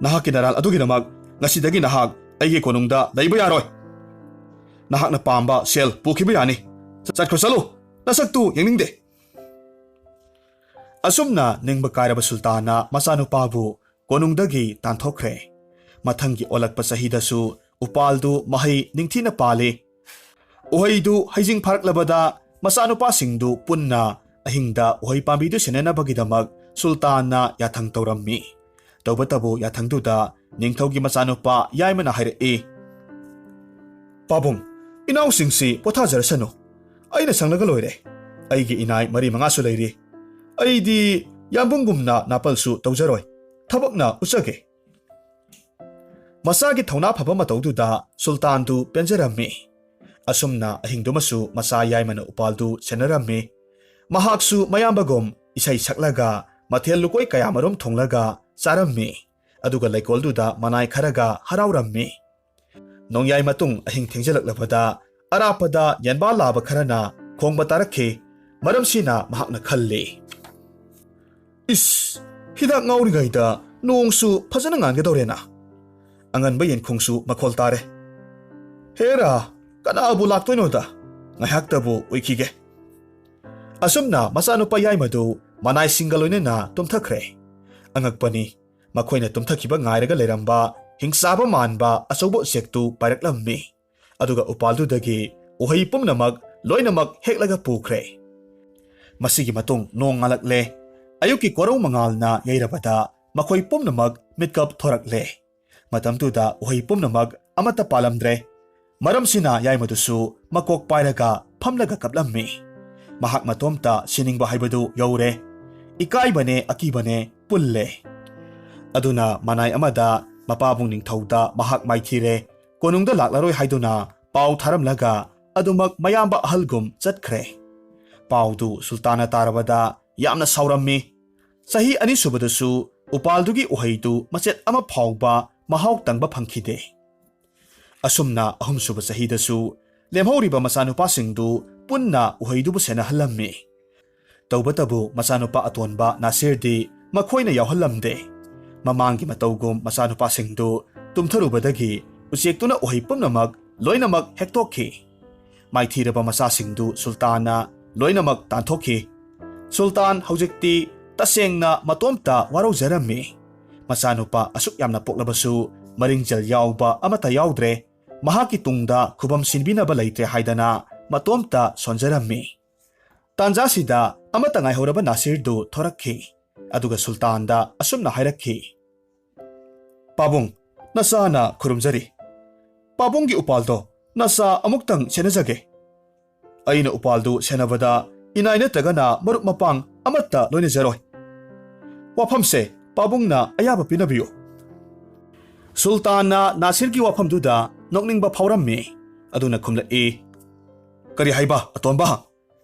ꯅꯍꯥꯛꯀꯤ ꯅꯔꯥꯜ ꯑꯗꯨꯒꯤꯗꯃꯛ ꯉꯁꯤꯗꯒꯤ ꯅꯍꯥꯛ ꯑꯩꯒꯤ ꯀꯣꯅꯨꯡꯗ ꯂꯩꯕ ꯌꯥꯔꯣꯏ꯫ ꯅꯍꯥꯛꯅ ꯄꯥꯝꯕ ꯁꯦꯜ ꯄꯨꯈꯤꯕ ꯌꯥꯅꯤ꯫ ꯆꯠꯈ꯭ꯔꯣ, ꯆꯠꯂꯨ꯫ ꯅꯁꯛꯇꯨ ꯌꯦꯡꯅꯤꯡꯗꯦ꯫" ꯑꯁꯨꯝꯅ ꯅꯤꯡꯕ ꯀꯥꯏꯔꯕ ꯁꯨꯜꯇꯥꯟꯅ ꯃꯆꯥꯅꯨꯄꯥꯕꯨ ꯀꯣꯅꯨꯡꯗꯒꯤ ꯇꯥꯟꯊꯣꯛꯈ꯭ꯔꯦ꯫ ꯃꯊꯪꯒꯤ ꯑꯣꯜꯂꯛꯄ ꯆꯍꯤꯗꯁꯨ ꯎꯄꯥꯜꯗꯨ ꯃꯍꯩ ꯅꯤꯡꯊꯤꯅ ꯄꯥꯜꯂꯤ꯫ ꯎꯍꯩꯗꯨ ꯍꯩꯖꯤꯡ ꯐꯥꯔꯛꯂꯕꯗ ꯃꯆꯥꯅꯨꯄꯥꯁꯤꯡꯗꯨ ꯄꯨꯟꯅ ꯑꯍꯤꯡꯗ ꯎꯍꯩ ꯄꯥꯝꯕꯤꯗꯨ ꯁꯦꯟꯅꯅꯕꯒꯤꯗꯃꯛ ꯁꯨꯜꯇꯥꯟꯅ ꯌꯥꯊꯪ ꯇꯧꯔꯝꯃꯤ꯫ ꯇꯧꯕꯇꯕꯨ ꯌꯥꯊꯪꯗꯨꯗ ꯅꯤꯡꯊꯧꯒꯤ ꯃꯆꯥꯅꯨꯄꯥ ꯌꯥꯏꯃꯅ ꯍꯥꯏꯔꯛꯏ, "ꯄꯥꯕꯨꯡ, ꯏꯅꯥꯎꯁꯤꯡꯁꯤ ꯄꯣꯊꯥꯖꯔꯁꯅꯨ꯫ ꯑꯩꯅ ꯁꯪꯂꯒ ꯂꯣꯏꯔꯦ꯫ ꯑꯩꯒꯤ ꯏꯅꯥꯏ ꯃꯔꯤ ꯃꯉꯥꯁꯨ ꯂꯩꯔꯤ꯫ ꯑꯩꯗꯤ ꯌꯥꯝꯕꯨꯡꯒꯨꯝꯅ ꯅꯥꯄꯜꯁꯨ ꯇꯧꯖꯔꯣꯏ꯫ ꯊꯕꯛꯅ ꯎꯠꯆꯒꯦ꯫" ꯃꯆꯥꯒꯤ ꯊꯧꯅꯥ ꯐꯕ ꯃꯇꯧꯗꯨꯗ ꯁꯨꯜꯇꯥꯟꯗꯨ ꯄꯦꯟꯖꯔꯝꯃꯤ꯫ ꯑꯁꯨꯝꯅ ꯑꯍꯤꯡꯗꯨꯃꯁꯨ ꯃꯆꯥ ꯌꯥꯏꯃꯅ ꯎꯄꯥꯜꯗꯨ ꯁꯦꯟꯅꯔꯝꯃꯤ꯫ ꯃꯍꯥꯛꯁꯨ ꯃꯌꯥꯝꯕꯒꯨꯝ ꯏꯁꯩ ꯁꯛꯂꯒ ꯃꯊꯦꯜ ꯂꯨꯀꯣꯏ ꯀꯌꯥꯃꯔꯨꯝ ꯊꯣꯡꯂꯒ ꯆꯥꯔꯝꯃꯤ꯫ ꯑꯗꯨꯒ ꯂꯩꯀꯣꯜꯗꯨꯗ ꯃꯅꯥꯏ ꯈꯔꯒ ꯍꯔꯥꯎꯔꯝꯃꯤ꯫ ꯅꯣꯡꯌꯥꯏ ꯃꯇꯨꯡ ꯑꯍꯤꯡ ꯊꯦꯡꯖꯤꯜꯂꯛꯂꯕꯗ ꯑꯔꯥꯞꯄꯗ ꯌꯦꯟꯕꯥ ꯂꯥꯕ ꯈꯔꯅ ꯈꯣꯡꯕ ꯇꯥꯔꯛꯈꯤ꯫ ꯃꯔꯝꯁꯤꯅ ꯃꯍꯥꯛꯅ ꯈꯜꯂꯤ, "ꯏꯁ, ꯍꯤꯗꯥꯛ ꯉꯥꯎꯔꯤꯉꯩꯗ ꯅꯣꯡꯁꯨ ꯐꯖꯅ ꯉꯥꯟꯒꯗꯧꯔꯦꯅ꯫ ꯑꯉꯟꯕ ꯌꯦꯟꯈꯣꯡꯁꯨ ꯃꯈꯣꯜ ꯇꯥꯔꯦ꯫ ꯍꯦꯔꯥ, ꯀꯅꯥꯕꯨ ꯂꯥꯛꯇꯣꯏꯅꯣꯗ? ꯉꯥꯏꯍꯥꯛꯇꯕꯨ ꯎꯏꯈꯤꯒꯦ꯫" ꯑꯁꯨꯝꯅ ꯃꯆꯥꯅꯨꯄꯥ ꯌꯥꯏꯃꯗꯨ ꯃꯅꯥꯏꯁꯤꯡꯒ ꯂꯣꯏꯅꯅ ꯇꯨꯝꯊꯈ꯭ꯔꯦ꯫ ꯑꯉꯛꯄꯅꯤ, ꯃꯈꯣꯏꯅ ꯇꯨꯝꯊꯈꯤꯕ ꯉꯥꯏꯔꯒ ꯂꯩꯔꯝꯕ ꯍꯤꯡꯆꯥꯕ ꯃꯥꯟꯕ ꯑꯆꯧꯕ ꯎꯆꯦꯛꯇꯨ ꯄꯥꯏꯔꯛꯂꯝꯃꯤ꯫ ꯑꯗꯨꯒ ꯎꯄꯥꯜꯗꯨꯗꯒꯤ ꯎꯍꯩ ꯄꯨꯝꯅꯃꯛ ꯂꯣꯏꯅꯃꯛ ꯍꯦꯛꯂꯒ ꯄꯨꯈ꯭ꯔꯦ꯫ ꯃꯁꯤꯒꯤ ꯃꯇꯨꯡ ꯅꯣꯡ ꯉꯥꯜꯂꯛꯂꯦ꯫ ꯑꯌꯨꯛꯀꯤ ꯀꯣꯔꯧ ꯃꯉꯥꯜꯅ ꯌꯩꯔꯕꯗ ꯃꯈꯣꯏ ꯄꯨꯝꯅꯃꯛ ꯃꯤꯠꯀꯞ ꯊꯣꯔꯛꯂꯦ꯫ ꯃꯇꯝꯗꯨꯗ ꯎꯍꯩ ꯄꯨꯝꯅꯃꯛ ꯑꯃꯠꯇ ꯄꯥꯜꯂꯝꯗ꯭ꯔꯦ꯫ ꯃꯔꯝꯁꯤꯅ ꯌꯥꯏꯃꯗꯨꯁꯨ ꯃꯀꯣꯛ ꯄꯥꯏꯔꯒ ꯐꯝꯂꯒ ꯀꯞꯂꯝꯃꯤ꯫ ꯃꯍꯥꯛ ꯃꯇꯣꯝꯇ ꯁꯤꯅꯤꯡꯕ ꯍꯥꯏꯕꯗꯨ ꯌꯧꯔꯦ꯫ ꯏꯀꯥꯏꯕꯅꯦ ꯑꯀꯤꯕꯅꯦ ꯄꯨꯜꯂꯦ꯫ ꯑꯗꯨꯅ ꯃꯅꯥꯏ ꯑꯃꯗ ꯃꯄꯥꯕꯨꯡ ꯅꯤꯡꯊꯧꯗ ꯃꯍꯥꯛ ꯃꯥꯏꯊꯤꯔꯦ, ꯀꯣꯅꯨꯡꯗ ꯂꯥꯛꯂꯔꯣꯏ ꯍꯥꯏꯗꯨꯅ ꯄꯥꯎ ꯊꯥꯔꯝꯂꯒ ꯑꯗꯨꯃꯛ ꯃꯌꯥꯝꯕ ꯑꯍꯜꯒꯨꯝ ꯆꯠꯈ꯭ꯔꯦ꯫ ꯄꯥꯎꯗꯨ ꯁꯨꯜꯇꯥꯟꯅ ꯇꯥꯔꯕꯗ ꯌꯥꯝꯅ ꯁꯥꯎꯔꯝꯃꯤ꯫ ꯆꯍꯤ ꯑꯅꯤꯁꯨꯕꯗꯁꯨ ꯎꯄꯥꯜꯗꯨꯒꯤ ꯎꯍꯩꯗꯨ ꯃꯆꯦꯠ ꯑꯃ ꯐꯥꯎꯕ ꯃꯍꯥꯎ ꯇꯪꯕ ꯐꯪꯈꯤꯗꯦ꯫ ꯑꯁꯨꯝꯅ ꯑꯍꯨꯝꯁꯨꯕ ꯆꯍꯤꯗꯁꯨ ꯂꯦꯝꯍꯧꯔꯤꯕ ꯃꯆꯥꯅꯨꯄꯥꯁꯤꯡꯗꯨ ꯄꯨꯟꯅ ꯎꯍꯩꯗꯨꯕꯨ ꯁꯦꯟꯅꯍꯜꯂꯝꯃꯤ꯫ ꯇꯧꯕꯇꯕꯨ ꯃꯆꯥꯅꯨꯄꯥ ꯑꯇꯣꯟꯕ ꯅꯥꯁꯤꯔꯗꯤ ꯃꯈꯣꯏꯅ ꯌꯥꯎꯍꯜꯂꯝꯗꯦ꯫ ꯃꯃꯥꯡꯒꯤ ꯃꯇꯧꯒꯨꯝ ꯃꯆꯥꯅꯨꯄꯥꯁꯤꯡꯗꯨ ꯇꯨꯝꯊꯔꯨꯕꯗꯒꯤ ꯎꯆꯦꯛꯇꯨꯅ ꯎꯍꯩ ꯄꯨꯝꯅꯃꯛ ꯂꯣꯏꯅꯃꯛ ꯍꯦꯛꯇꯣꯛꯈꯤ꯫ ꯃꯥꯏꯊꯤꯔꯕ ꯃꯆꯥꯁꯤꯡꯗꯨ ꯁꯨꯜꯇꯥꯟꯅ ꯂꯣꯏꯅꯃꯛ ꯇꯥꯟꯊꯣꯛꯈꯤ꯫ ꯁꯨꯜꯇꯥꯟ ꯍꯧꯖꯤꯛꯇꯤ ꯇꯁꯦꯡꯅ ꯃꯇꯣꯝꯇ ꯋꯥꯔꯧꯖꯔꯝꯃꯤ꯫ ꯃꯆꯥꯅꯨꯄꯥ ꯑꯁꯨꯛ ꯌꯥꯝꯅ ꯄꯣꯛꯂꯕꯁꯨ ꯃꯔꯤꯡꯖꯦꯜ ꯌꯥꯎꯕ ꯑꯃꯠꯇ ꯌꯥꯎꯗ꯭ꯔꯦ꯫ ꯃꯍꯥꯛꯀꯤ ꯇꯨꯡꯗ ꯈꯨꯕꯝ ꯁꯤꯟꯕꯤꯅꯕ ꯂꯩꯇ꯭ꯔꯦ ꯍꯥꯏꯗꯅ ꯃꯇꯣꯝꯇ ꯁꯣꯟꯖꯔꯝꯃꯤ꯫ ꯇꯥꯟꯖꯥꯁꯤꯗ ꯑꯃꯠꯇ ꯉꯥꯏꯍꯧꯔꯕ ꯅꯥꯁꯤꯔꯗꯨ ꯊꯣꯔꯛꯈꯤ꯫ ꯑꯗꯨꯒ ꯁꯨꯜꯇꯥꯟꯗ ꯑꯁꯨꯝꯅ ꯍꯥꯏꯔꯛꯈꯤ, "ꯄꯥꯕꯨꯡ, ꯅꯆꯥꯅ ꯈꯨꯔꯨꯝꯖꯔꯤ꯫ ꯄꯥꯕꯨꯡꯒꯤ ꯎꯄꯥꯜꯗꯣ ꯅꯆꯥ ꯑꯃꯨꯛꯇꯪ ꯁꯦꯟꯅꯖꯒꯦ꯫ ꯑꯩꯅ ꯎꯄꯥꯜꯗꯨ ꯁꯦꯟꯅꯕꯗ ꯏꯅꯥꯏ ꯅꯠꯇ꯭ꯔꯒꯅ ꯃꯔꯨꯞ ꯃꯄꯥꯡ ꯑꯃꯠꯇ ꯂꯣꯏꯅꯖꯔꯣꯏ꯫ ꯋꯥꯐꯝꯁꯦ ꯄꯥꯕꯨꯡꯅ ꯑꯌꯥꯕ ꯄꯤꯅꯕꯤꯌꯨ"꯫ ꯁꯨꯜꯇꯥꯟꯅ ꯅꯥꯁꯤꯔꯒꯤ ꯋꯥꯐꯝꯗꯨꯗ ꯅꯣꯛꯅꯤꯡꯕ ꯐꯥꯎꯔꯝꯃꯤ꯫ ꯑꯗꯨꯅ ꯈꯨꯝꯂꯛꯏ, "ꯀꯔꯤ ꯍꯥꯏꯕ, ꯑꯇꯣꯝꯕ?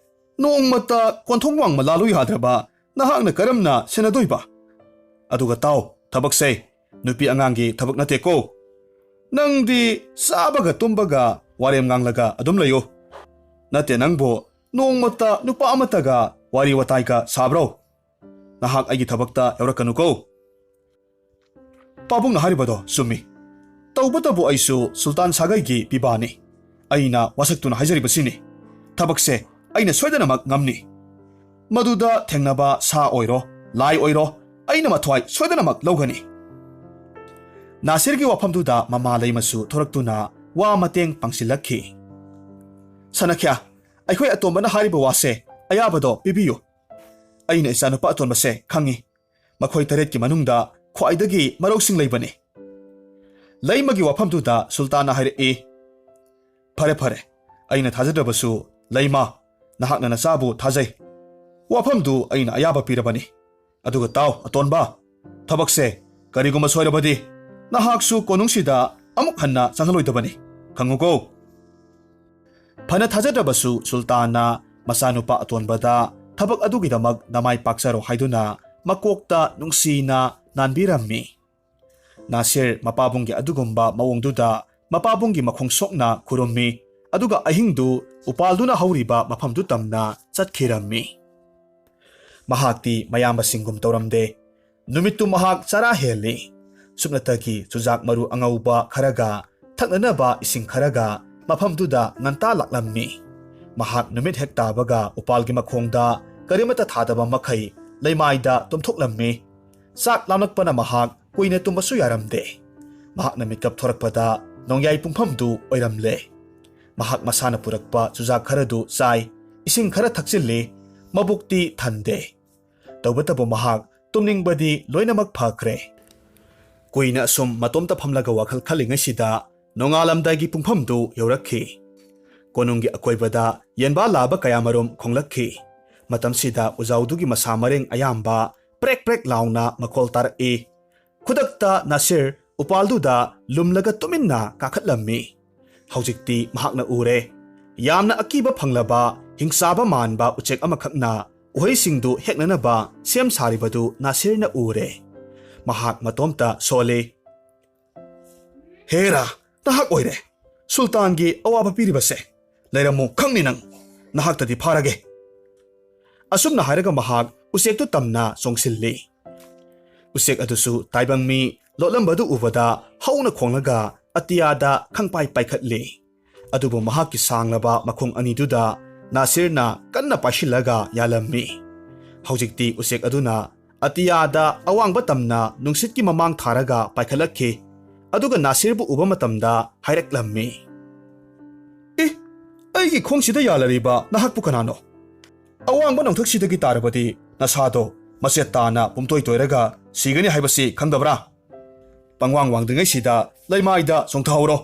ꯅꯣꯡꯃꯇ ꯀꯣꯟꯊꯣꯡ ꯋꯥꯡꯃ ꯂꯥꯜꯂꯨ ꯌꯥꯗ꯭ꯔꯕ ꯅꯍꯥꯛꯅ ꯀꯔꯝꯅ ꯁꯦꯟꯅꯗꯣꯏꯕ? ꯑꯗꯨꯒ ꯇꯥꯎ, ꯊꯕꯛꯁꯦ ꯅꯨꯄꯤ ꯑꯉꯥꯡꯒꯤ ꯊꯕꯛ ꯅꯠꯇꯦꯀꯣ꯫ ꯅꯪꯗꯤ ꯆꯥꯕꯒ ꯇꯨꯝꯕꯒ ꯋꯥꯔꯦꯝ ꯉꯥꯡꯂꯒ ꯑꯗꯨꯝ ꯂꯩꯌꯨ꯫ ꯅꯠꯇꯦ ꯅꯪꯕꯨ ꯅꯣꯡꯃꯇ ꯅꯨꯄꯥ ꯑꯃꯠꯇꯒ ꯋꯥꯔꯤ ꯋꯥꯇꯥꯏꯒ ꯁꯥꯕ꯭ꯔꯣ? ꯅꯍꯥꯛ ꯑꯩꯒꯤ ꯊꯕꯛꯇ ꯌꯥꯎꯔꯛꯀꯅꯨꯀꯣ"꯫ ꯄꯥꯕꯨꯡꯅ ꯍꯥꯏꯔꯤꯕꯗꯣ ꯆꯨꯝꯃꯤ꯫ ꯇꯧꯕꯇꯕꯨ ꯑꯩꯁꯨ ꯁꯨꯜꯇꯥꯟ ꯁꯥꯒꯩꯒꯤ ꯄꯤꯕꯥꯅꯤ꯫ ꯑꯩꯅ ꯋꯥꯁꯛꯇꯨꯅ ꯍꯥꯏꯖꯔꯤꯕꯁꯤꯅꯤ꯫ ꯊꯕꯛꯁꯦ ꯑꯩꯅ ꯁꯣꯏꯗꯅꯃꯛ ꯉꯝꯅꯤ꯫ ꯃꯗꯨꯗ ꯊꯦꯡꯅꯕ ꯁꯥ ꯑꯣꯏꯔꯣ, ꯂꯥꯏ ꯑꯣꯏꯔꯣ, ꯑꯩꯅ ꯃꯊ꯭ꯋꯥꯏ ꯁꯣꯏꯗꯅꯃꯛ ꯂꯧꯒꯅꯤ꯫ ꯅꯥꯁꯤꯔꯒꯤ ꯋꯥꯐꯝꯗꯨꯗ ꯃꯃꯥ ꯂꯩꯃꯁꯨ ꯊꯣꯔꯛꯇꯨꯅ ꯋꯥ ꯃꯇꯦꯡ ꯄꯥꯡꯁꯤꯜꯂꯛꯈꯤ꯫ "ꯁꯅꯈ꯭ꯌꯥ, ꯑꯩꯈꯣꯏ ꯑꯇꯣꯝꯕꯅ ꯍꯥꯏꯔꯤꯕ ꯋꯥꯁꯦ ꯑꯌꯥꯕꯗꯣ ꯄꯤꯕꯤꯌꯨ꯫ ꯑꯩꯅ ꯏꯆꯥꯅꯨꯄꯥ ꯑꯇꯣꯟꯕꯁꯦ ꯈꯪꯉꯤ꯫ ꯃꯈꯣꯏ ꯇꯔꯦꯠꯀꯤ ꯃꯅꯨꯡꯗ ꯈ꯭ꯋꯥꯏꯗꯒꯤ ꯃꯔꯧꯁꯤꯡ ꯂꯩꯕꯅꯤ"꯫ ꯂꯩꯃꯒꯤ ꯋꯥꯐꯝꯗꯨꯗ ꯁꯨꯜꯇꯥꯟꯅ ꯍꯥꯏꯔꯛꯏ, "ꯐꯔꯦ, ꯐꯔꯦ, ꯑꯩꯅ ꯊꯥꯖꯗ꯭ꯔꯕꯁꯨ ꯂꯩꯃ, ꯅꯍꯥꯛꯅ ꯅꯆꯥꯕꯨ ꯊꯥꯖꯩ꯫ ꯋꯥꯐꯝꯗꯨ ꯑꯩꯅ ꯑꯌꯥꯕ ꯄꯤꯔꯕꯅꯤ꯫ ꯑꯗꯨꯒ ꯇꯥꯎ, ꯑꯇꯣꯟꯕ, ꯊꯕꯛꯁꯦ ꯀꯔꯤꯒꯨꯝꯕ ꯁꯣꯏꯔꯕꯗꯤ ꯅꯍꯥꯛꯁꯨ ꯀꯣꯅꯨꯡꯁꯤꯗ ꯑꯃꯨꯛ ꯍꯟꯅ ꯆꯪꯍꯜꯂꯣꯏꯗꯕꯅꯤ, ꯈꯪꯉꯨꯀꯣ"꯫ ꯐꯅ ꯊꯥꯖꯗ꯭ꯔꯕꯁꯨ ꯁꯨꯜꯇꯥꯟꯅ ꯃꯆꯥꯅꯨꯄꯥ ꯑꯇꯣꯟꯕꯗ ꯊꯕꯛ ꯑꯗꯨꯒꯤꯗꯃꯛ ꯅꯃꯥꯏ ꯄꯥꯛꯆꯔꯣ ꯍꯥꯏꯗꯨꯅ ꯃꯀꯣꯛꯇ ꯅꯨꯡꯁꯤꯅ ꯅꯥꯟꯕꯤꯔꯝꯃꯤ꯫ ꯅꯥꯁꯤꯔ ꯃꯄꯥꯕꯨꯡꯒꯤ ꯑꯗꯨꯒꯨꯝꯕ ꯃꯑꯣꯡꯗꯨꯗ ꯃꯄꯥꯕꯨꯡꯒꯤ ꯃꯈꯣꯡ ꯁꯣꯛꯅ ꯈꯨꯔꯨꯝꯃꯤ, ꯑꯗꯨꯒ ꯑꯍꯤꯡꯗꯨ ꯎꯄꯥꯜꯗꯨꯅ ꯍꯧꯔꯤꯕ ꯃꯐꯝꯗꯨ ꯇꯝꯅ ꯆꯠꯈꯤꯔꯝꯃꯤ꯫ ꯃꯍꯥꯛꯇꯤ ꯃꯌꯥꯝꯕꯁꯤꯡꯒꯨꯝ ꯇꯧꯔꯝꯗꯦ꯫ ꯅꯨꯃꯤꯠꯇꯨ ꯃꯍꯥꯛ ꯆꯔꯥ ꯍꯦꯜꯂꯤ꯫ ꯁꯨꯞꯅꯇꯒꯤ ꯆꯨꯖꯥꯛ ꯃꯔꯨ ꯑꯉꯧꯕ ꯈꯔꯒ ꯊꯛꯅꯅꯕ ꯏꯁꯤꯡ ꯈꯔꯒ ꯃꯐꯝꯗꯨꯗ ꯉꯟꯇꯥ ꯂꯥꯛꯂꯝꯃꯤ꯫ ꯃꯍꯥꯛ ꯅꯨꯃꯤꯠ ꯍꯦꯛ ꯇꯥꯕꯒ ꯎꯄꯥꯜꯒꯤ ꯃꯈꯣꯡꯗ ꯀꯔꯤꯃꯠꯇ ꯊꯥꯗꯕ ꯃꯈꯩ ꯂꯩꯃꯥꯏꯗ ꯇꯨꯝꯊꯣꯛꯂꯝꯃꯤ꯫ ꯆꯥꯛ ꯂꯥꯝꯂꯛꯄꯅ ꯃꯍꯥꯛ ꯀꯨꯏꯅ ꯇꯨꯝꯕꯁꯨ ꯌꯥꯔꯝꯗꯦ꯫ ꯃꯍꯥꯛꯅ ꯃꯤꯠꯀꯞ ꯊꯣꯔꯛꯄꯗ ꯅꯣꯡꯌꯥꯏ ꯄꯨꯡꯐꯝꯗꯨ ꯑꯣꯏꯔꯝꯂꯦ꯫ ꯃꯍꯥꯛ ꯃꯁꯥꯅ ꯄꯨꯔꯛꯄ ꯆꯨꯖꯥꯛ ꯈꯔꯗꯨ ꯆꯥꯏ, ꯏꯁꯤꯡ ꯈꯔ ꯊꯛꯆꯤꯜꯂꯤ, ꯃꯕꯨꯛꯇꯤ ꯊꯟꯗꯦ꯫ ꯇꯧꯕꯇꯕꯨ ꯃꯍꯥꯛ ꯇꯨꯝꯅꯤꯡꯕꯗꯤ ꯂꯣꯏꯅꯃꯛ ꯐꯈ꯭ꯔꯦ꯫ ꯀꯨꯏꯅ ꯑꯁꯨꯝ ꯃꯇꯣꯝꯇ ꯐꯝꯂꯒ ꯋꯥꯈꯜ ꯈꯜꯂꯤꯉꯩꯁꯤꯗ ꯅꯣꯡꯉꯥꯜꯂꯝꯗꯥꯏꯒꯤ ꯄꯨꯡꯐꯝꯗꯨ ꯌꯧꯔꯛꯈꯤ꯫ ꯀꯣꯅꯨꯡꯒꯤ ꯑꯀꯣꯏꯕꯗ ꯌꯦꯟꯕꯥ ꯂꯥꯕ ꯀꯌꯥꯃꯔꯨꯝ ꯈꯣꯡꯂꯛꯈꯤ꯫ ꯃꯇꯝꯁꯤꯗ ꯎꯖꯥꯎꯗꯨꯒꯤ ꯃꯁꯥ ꯃꯔꯦꯡ ꯑꯌꯥꯝꯕ ꯄ꯭ꯔꯦꯛ ꯄ꯭ꯔꯦꯛ ꯂꯥꯎꯅ ꯃꯈꯣꯜ ꯇꯥꯔꯛꯏ꯫ ꯈꯨꯗꯛꯇ ꯅꯥꯁꯤꯔ ꯎꯄꯥꯜꯗꯨꯗ ꯂꯨꯝꯂꯒ ꯇꯨꯃꯤꯟꯅ ꯀꯥꯈꯠꯂꯝꯃꯤ꯫ ꯍꯧꯖꯤꯛꯇꯤ ꯃꯍꯥꯛꯅ ꯎꯔꯦ꯫ ꯌꯥꯝꯅ ꯑꯀꯤꯕ ꯐꯪꯂꯕ, ꯍꯤꯡꯆꯥꯕ ꯃꯥꯟꯕ ꯎꯆꯦꯛ ꯑꯃꯈꯛꯅ ꯎꯍꯩꯁꯤꯡꯗꯨ ꯍꯦꯛꯅꯅꯕ ꯁꯦꯝ ꯁꯥꯔꯤꯕꯗꯨ ꯅꯥꯁꯤꯔꯅ ꯎꯔꯦ꯫ ꯃꯍꯥꯛ ꯃꯇꯣꯝꯇ ꯁꯣꯜꯂꯤ꯫ "ꯍꯦꯔꯥ, ꯅꯍꯥꯛ ꯑꯣꯏꯔꯦ ꯁꯨꯜꯇꯥꯟꯒꯤ ꯑꯋꯥꯕ ꯄꯤꯔꯤꯕꯁꯦ꯫ ꯂꯩꯔꯝꯃꯨ, ꯈꯪꯅꯤ ꯅꯪ꯫ ꯅꯍꯥꯛꯇꯗꯤ ꯐꯥꯔꯒꯦ꯫" ꯑꯁꯨꯝꯅ ꯍꯥꯏꯔꯒ ꯃꯍꯥꯛ ꯎꯆꯦꯛꯇꯨ ꯇꯝꯅ ꯆꯣꯡꯁꯤꯜꯂꯤ꯫ ꯎꯆꯦꯛ ꯑꯗꯨꯁꯨ ꯇꯥꯏꯕꯪ ꯃꯤ ꯂꯣꯠꯂꯝꯕꯗꯨ ꯎꯕꯗ ꯍꯧꯅ ꯈꯣꯡꯂꯒ ꯑꯇꯤꯌꯥꯗ ꯈꯪꯄꯥꯏ ꯄꯥꯏꯈꯠꯂꯤ꯫ ꯑꯗꯨꯕꯨ ꯃꯍꯥꯛꯀꯤ ꯁꯥꯡꯂꯕ ꯃꯈꯣꯡ ꯑꯅꯤꯗꯨꯗ ꯅꯥꯁꯤꯔꯅ ꯀꯟꯅ ꯄꯥꯏꯁꯤꯜꯂꯒ ꯌꯥꯜꯂꯝꯃꯤ꯫ ꯍꯧꯖꯤꯛꯇꯤ ꯎꯆꯦꯛ ꯑꯗꯨꯅ ꯑꯇꯤꯌꯥꯗ ꯑꯋꯥꯡꯕ ꯇꯝꯅ ꯅꯨꯡꯁꯤꯠꯀꯤ ꯃꯃꯥꯡ ꯊꯥꯔꯒ ꯄꯥꯏꯈꯠꯂꯛꯈꯤ꯫ ꯑꯗꯨꯒ ꯅꯥꯁꯤꯔꯕꯨ ꯎꯕ ꯃꯇꯝꯗ ꯍꯥꯏꯔꯛꯂꯝꯃꯤ, "ꯏ, ꯑꯩꯒꯤ ꯈꯣꯡꯁꯤꯗ ꯌꯥꯜꯂꯔꯤꯕ ꯅꯍꯥꯛꯄꯨ ꯀꯅꯥꯅꯣ? ꯑꯋꯥꯡꯕ ꯅꯣꯡꯊꯛꯁꯤꯗꯒꯤ ꯇꯥꯔꯕꯗꯤ ꯅꯁꯥꯗꯣ ꯃꯆꯦꯠ ꯇꯥꯅ ꯄꯨꯝꯇꯣꯏ ꯇꯣꯏꯔꯒ ꯁꯤꯒꯅꯤ ꯍꯥꯏꯕꯁꯤ ꯈꯪꯗꯕ꯭ꯔꯥ? ꯄꯪꯋꯥꯡ ꯋꯥꯡꯗ꯭ꯔꯤꯉꯩꯁꯤꯗ ꯂꯩꯃꯥꯏꯗ ꯆꯣꯡꯊꯍꯧꯔꯣ꯫"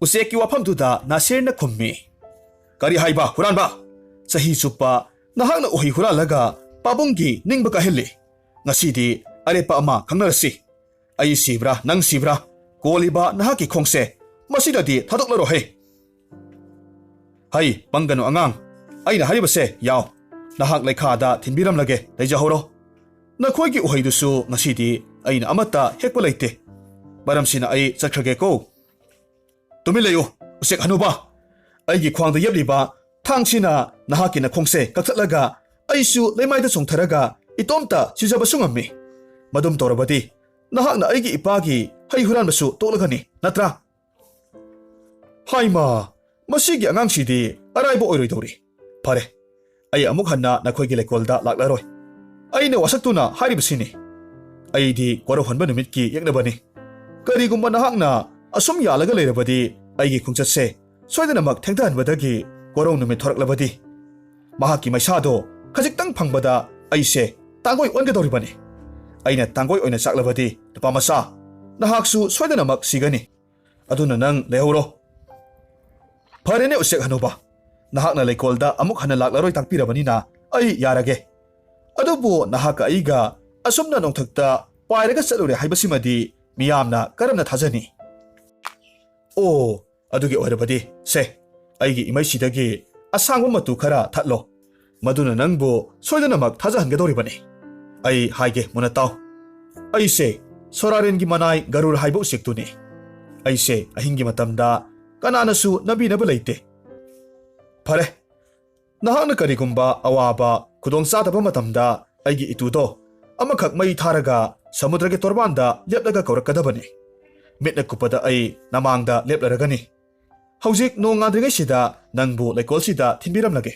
ꯎꯆꯦꯛꯀꯤ ꯋꯥꯐꯝꯗꯨꯗ ꯅꯥꯁꯤꯔꯅ ꯈꯨꯝꯃꯤ, "ꯀꯔꯤ ꯍꯥꯏꯕ, ꯍꯨꯔꯥꯟꯕ? ꯆꯍꯤ ꯆꯨꯞꯄ ꯅꯍꯥꯛꯅ ꯎꯍꯩ ꯍꯨꯔꯥꯜꯂꯒ ꯄꯥꯕꯨꯡꯒꯤ ꯅꯤꯡꯕ ꯀꯥꯏꯍꯜꯂꯤ꯫ ꯉꯁꯤꯗꯤ ꯑꯔꯦꯞꯄ ꯑꯃ ꯈꯪꯅꯔꯁꯤ꯫ ꯑꯩ ꯁꯤꯕ꯭ꯔꯥ, ꯅꯪ ꯁꯤꯕ꯭ꯔꯥ, ꯀꯣꯜꯂꯤꯕ ꯅꯍꯥꯛꯀꯤ ꯈꯣꯡꯁꯦ ꯃꯁꯤꯗꯗꯤ ꯊꯥꯗꯣꯛꯂꯔꯣꯍꯦ꯫ ꯍꯩ, ꯄꯪꯒꯅꯨ ꯑꯉꯥꯡ, ꯑꯩꯅ ꯍꯥꯏꯔꯤꯕꯁꯦ ꯌꯥꯎ꯫ ꯅꯍꯥꯛ ꯂꯩꯈꯥꯗ ꯊꯤꯟꯕꯤꯔꯝꯂꯒꯦ, ꯂꯩꯖꯍꯧꯔꯣ꯫ ꯅꯈꯣꯏꯒꯤ ꯎꯍꯩꯗꯨꯁꯨ ꯉꯁꯤꯗꯤ ꯑꯩꯅ ꯑꯃꯠꯇ ꯍꯦꯛꯄ ꯂꯩꯇꯦ꯫ ꯃꯔꯝꯁꯤꯅ ꯑꯩ ꯆꯠꯈ꯭ꯔꯒꯦꯀꯣ꯫" "ꯇꯨꯃꯤꯟ ꯂꯩꯌꯨ, ꯎꯆꯦꯛ ꯍꯅꯨꯕ꯫ ꯑꯩꯒꯤ ꯈ꯭ꯋꯥꯡꯗ ꯌꯦꯞꯂꯤꯕ ꯊꯥꯡꯁꯤꯅ ꯅꯍꯥꯛꯀꯤ ꯅꯈꯣꯡꯁꯦ ꯀꯛꯊꯠꯂꯒ ꯑꯩꯁꯨ ꯂꯩꯃꯥꯏꯗ ꯆꯣꯡꯊꯔꯒ ꯏꯇꯣꯝꯇ ꯁꯤꯖꯕꯁꯨ ꯉꯝꯃꯤ꯫ ꯃꯗꯨꯝ ꯇꯧꯔꯕꯗꯤ ꯅꯍꯥꯛꯅ ꯑꯩꯒꯤ ꯏꯄꯥꯒꯤ ꯍꯩ ꯍꯨꯔꯥꯟꯕꯁꯨ ꯇꯣꯛꯂꯒꯅꯤ, ꯅꯠꯇ꯭ꯔꯥ?" ꯍꯥꯏꯃ, ꯃꯁꯤꯒꯤ ꯑꯉꯥꯡꯁꯤꯗꯤ ꯑꯔꯥꯏꯕ ꯑꯣꯏꯔꯣꯏꯗꯧꯔꯤ꯫ ꯐꯔꯦ, ꯑꯩ ꯑꯃꯨꯛ ꯍꯟꯅ ꯅꯈꯣꯏꯒꯤ ꯂꯩꯀꯣꯜꯗ ꯂꯥꯛꯂꯔꯣꯏ꯫ ꯑꯩꯅ ꯋꯥꯁꯛꯇꯨꯅ ꯍꯥꯏꯔꯤꯕꯁꯤꯅꯤ꯫ ꯑꯩꯗꯤ ꯀꯣꯔꯧꯍꯟꯕ ꯅꯨꯃꯤꯠꯀꯤ ꯌꯦꯛꯅꯕꯅꯤ꯫ ꯀꯔꯤꯒꯨꯝꯕ ꯅꯍꯥꯛꯅ ꯑꯁꯨꯝ ꯌꯥꯜꯂꯒ ꯂꯩꯔꯕꯗꯤ ꯑꯩꯒꯤ ꯈꯣꯡꯆꯠꯁꯦ ꯁꯣꯏꯗꯅꯃꯛ ꯊꯦꯡꯊꯍꯟꯕꯗꯒꯤ ꯀꯣꯔꯧ ꯅꯨꯃꯤꯠ ꯊꯣꯔꯛꯂꯕꯗꯤ ꯃꯍꯥꯛꯀꯤ ꯃꯩꯁꯥꯗꯣ ꯈꯖꯤꯛꯇꯪ ꯐꯪꯕꯗ ꯑꯩꯁꯦ ꯇꯥꯡꯒꯣꯏ ꯑꯣꯟꯒꯗꯧꯔꯤꯕꯅꯤ꯫ ꯑꯩꯅ ꯇꯥꯡꯒꯣꯏ ꯑꯣꯏꯅ ꯆꯥꯛꯂꯕꯗꯤ ꯅꯨꯄꯥ ꯃꯆꯥ, ꯅꯍꯥꯛꯁꯨ ꯁꯣꯏꯗꯅꯃꯛ ꯁꯤꯒꯅꯤ꯫ ꯑꯗꯨꯅ ꯅꯪ ꯂꯩꯍꯧꯔꯣ꯫ ꯐꯔꯦꯅꯦ ꯎꯆꯦꯛ ꯍꯅꯨꯕ, ꯅꯍꯥꯛꯅ ꯂꯩꯀꯣꯜꯗ ꯑꯃꯨꯛ ꯍꯟꯅ ꯂꯥꯛꯂꯔꯣꯏ ꯇꯥꯛꯄꯤꯔꯕꯅꯤꯅ ꯑꯩ ꯌꯥꯔꯒꯦ꯫ ꯑꯗꯨꯕꯨ ꯅꯍꯥꯛꯀ ꯑꯩꯒ ꯑꯁꯨꯝꯅ ꯅꯣꯡꯊꯛꯇ ꯄꯥꯏꯔꯒ ꯆꯠꯂꯨꯔꯦ ꯍꯥꯏꯕꯁꯤꯃꯗꯤ ꯃꯤꯌꯥꯝꯅ ꯀꯔꯝꯅ ꯊꯥꯖꯅꯤ? ꯑꯣ, ꯑꯗꯨꯒꯤ ꯑꯣꯏꯔꯕꯗꯤ ꯁꯦ, ꯑꯩꯒꯤ ꯏꯃꯩꯁꯤꯗꯒꯤ ꯑꯁꯥꯡꯕ ꯃꯇꯨ ꯈꯔ ꯊꯠꯂꯣ꯫ ꯃꯗꯨꯅ ꯅꯪꯕꯨ ꯁꯣꯏꯗꯅꯃꯛ ꯊꯥꯖꯍꯟꯒꯗꯧꯔꯤꯕꯅꯤ꯫ ꯑꯩ ꯍꯥꯏꯒꯦ ꯃꯨꯟꯅ ꯇꯥꯎ꯫ ꯑꯩꯁꯦ ꯁꯣꯔꯥꯔꯦꯟꯒꯤ ꯃꯅꯥꯏ ꯒꯔꯨꯔ ꯍꯥꯏꯕ ꯎꯆꯦꯛꯇꯨꯅꯤ꯫ ꯑꯩꯁꯦ ꯑꯍꯤꯡꯒꯤ ꯃꯇꯝꯗ ꯀꯅꯥꯅꯁꯨ ꯅꯝꯕꯤꯅꯕ ꯂꯩꯇꯦ꯫ ꯐꯔꯦ, ꯅꯍꯥꯛꯅ ꯀꯔꯤꯒꯨꯝꯕ ꯑꯋꯥꯕ ꯈꯨꯗꯣꯡ ꯆꯥꯗꯕ ꯃꯇꯝꯗ ꯑꯩꯒꯤ ꯏꯇꯨꯗꯣ ꯑꯃꯈꯛ ꯃꯩ ꯊꯥꯔꯒ ꯁꯃꯨꯗ꯭ꯔꯒꯤ ꯇꯣꯔꯕꯥꯟꯗ ꯂꯦꯞꯂꯒ ꯀꯧꯔꯛꯀꯗꯕꯅꯤ꯫ ꯃꯤꯠꯅ ꯀꯨꯞꯄꯗ ꯑꯩ ꯅꯃꯥꯡꯗ ꯂꯦꯞꯂꯔꯒꯅꯤ꯫ ꯍꯧꯖꯤꯛ ꯅꯣꯡ ꯉꯥꯟꯗ꯭ꯔꯤꯉꯩꯁꯤꯗ ꯅꯪꯕꯨ ꯂꯩꯀꯣꯜꯁꯤꯗ ꯊꯤꯟꯕꯤꯔꯝꯂꯒꯦ꯫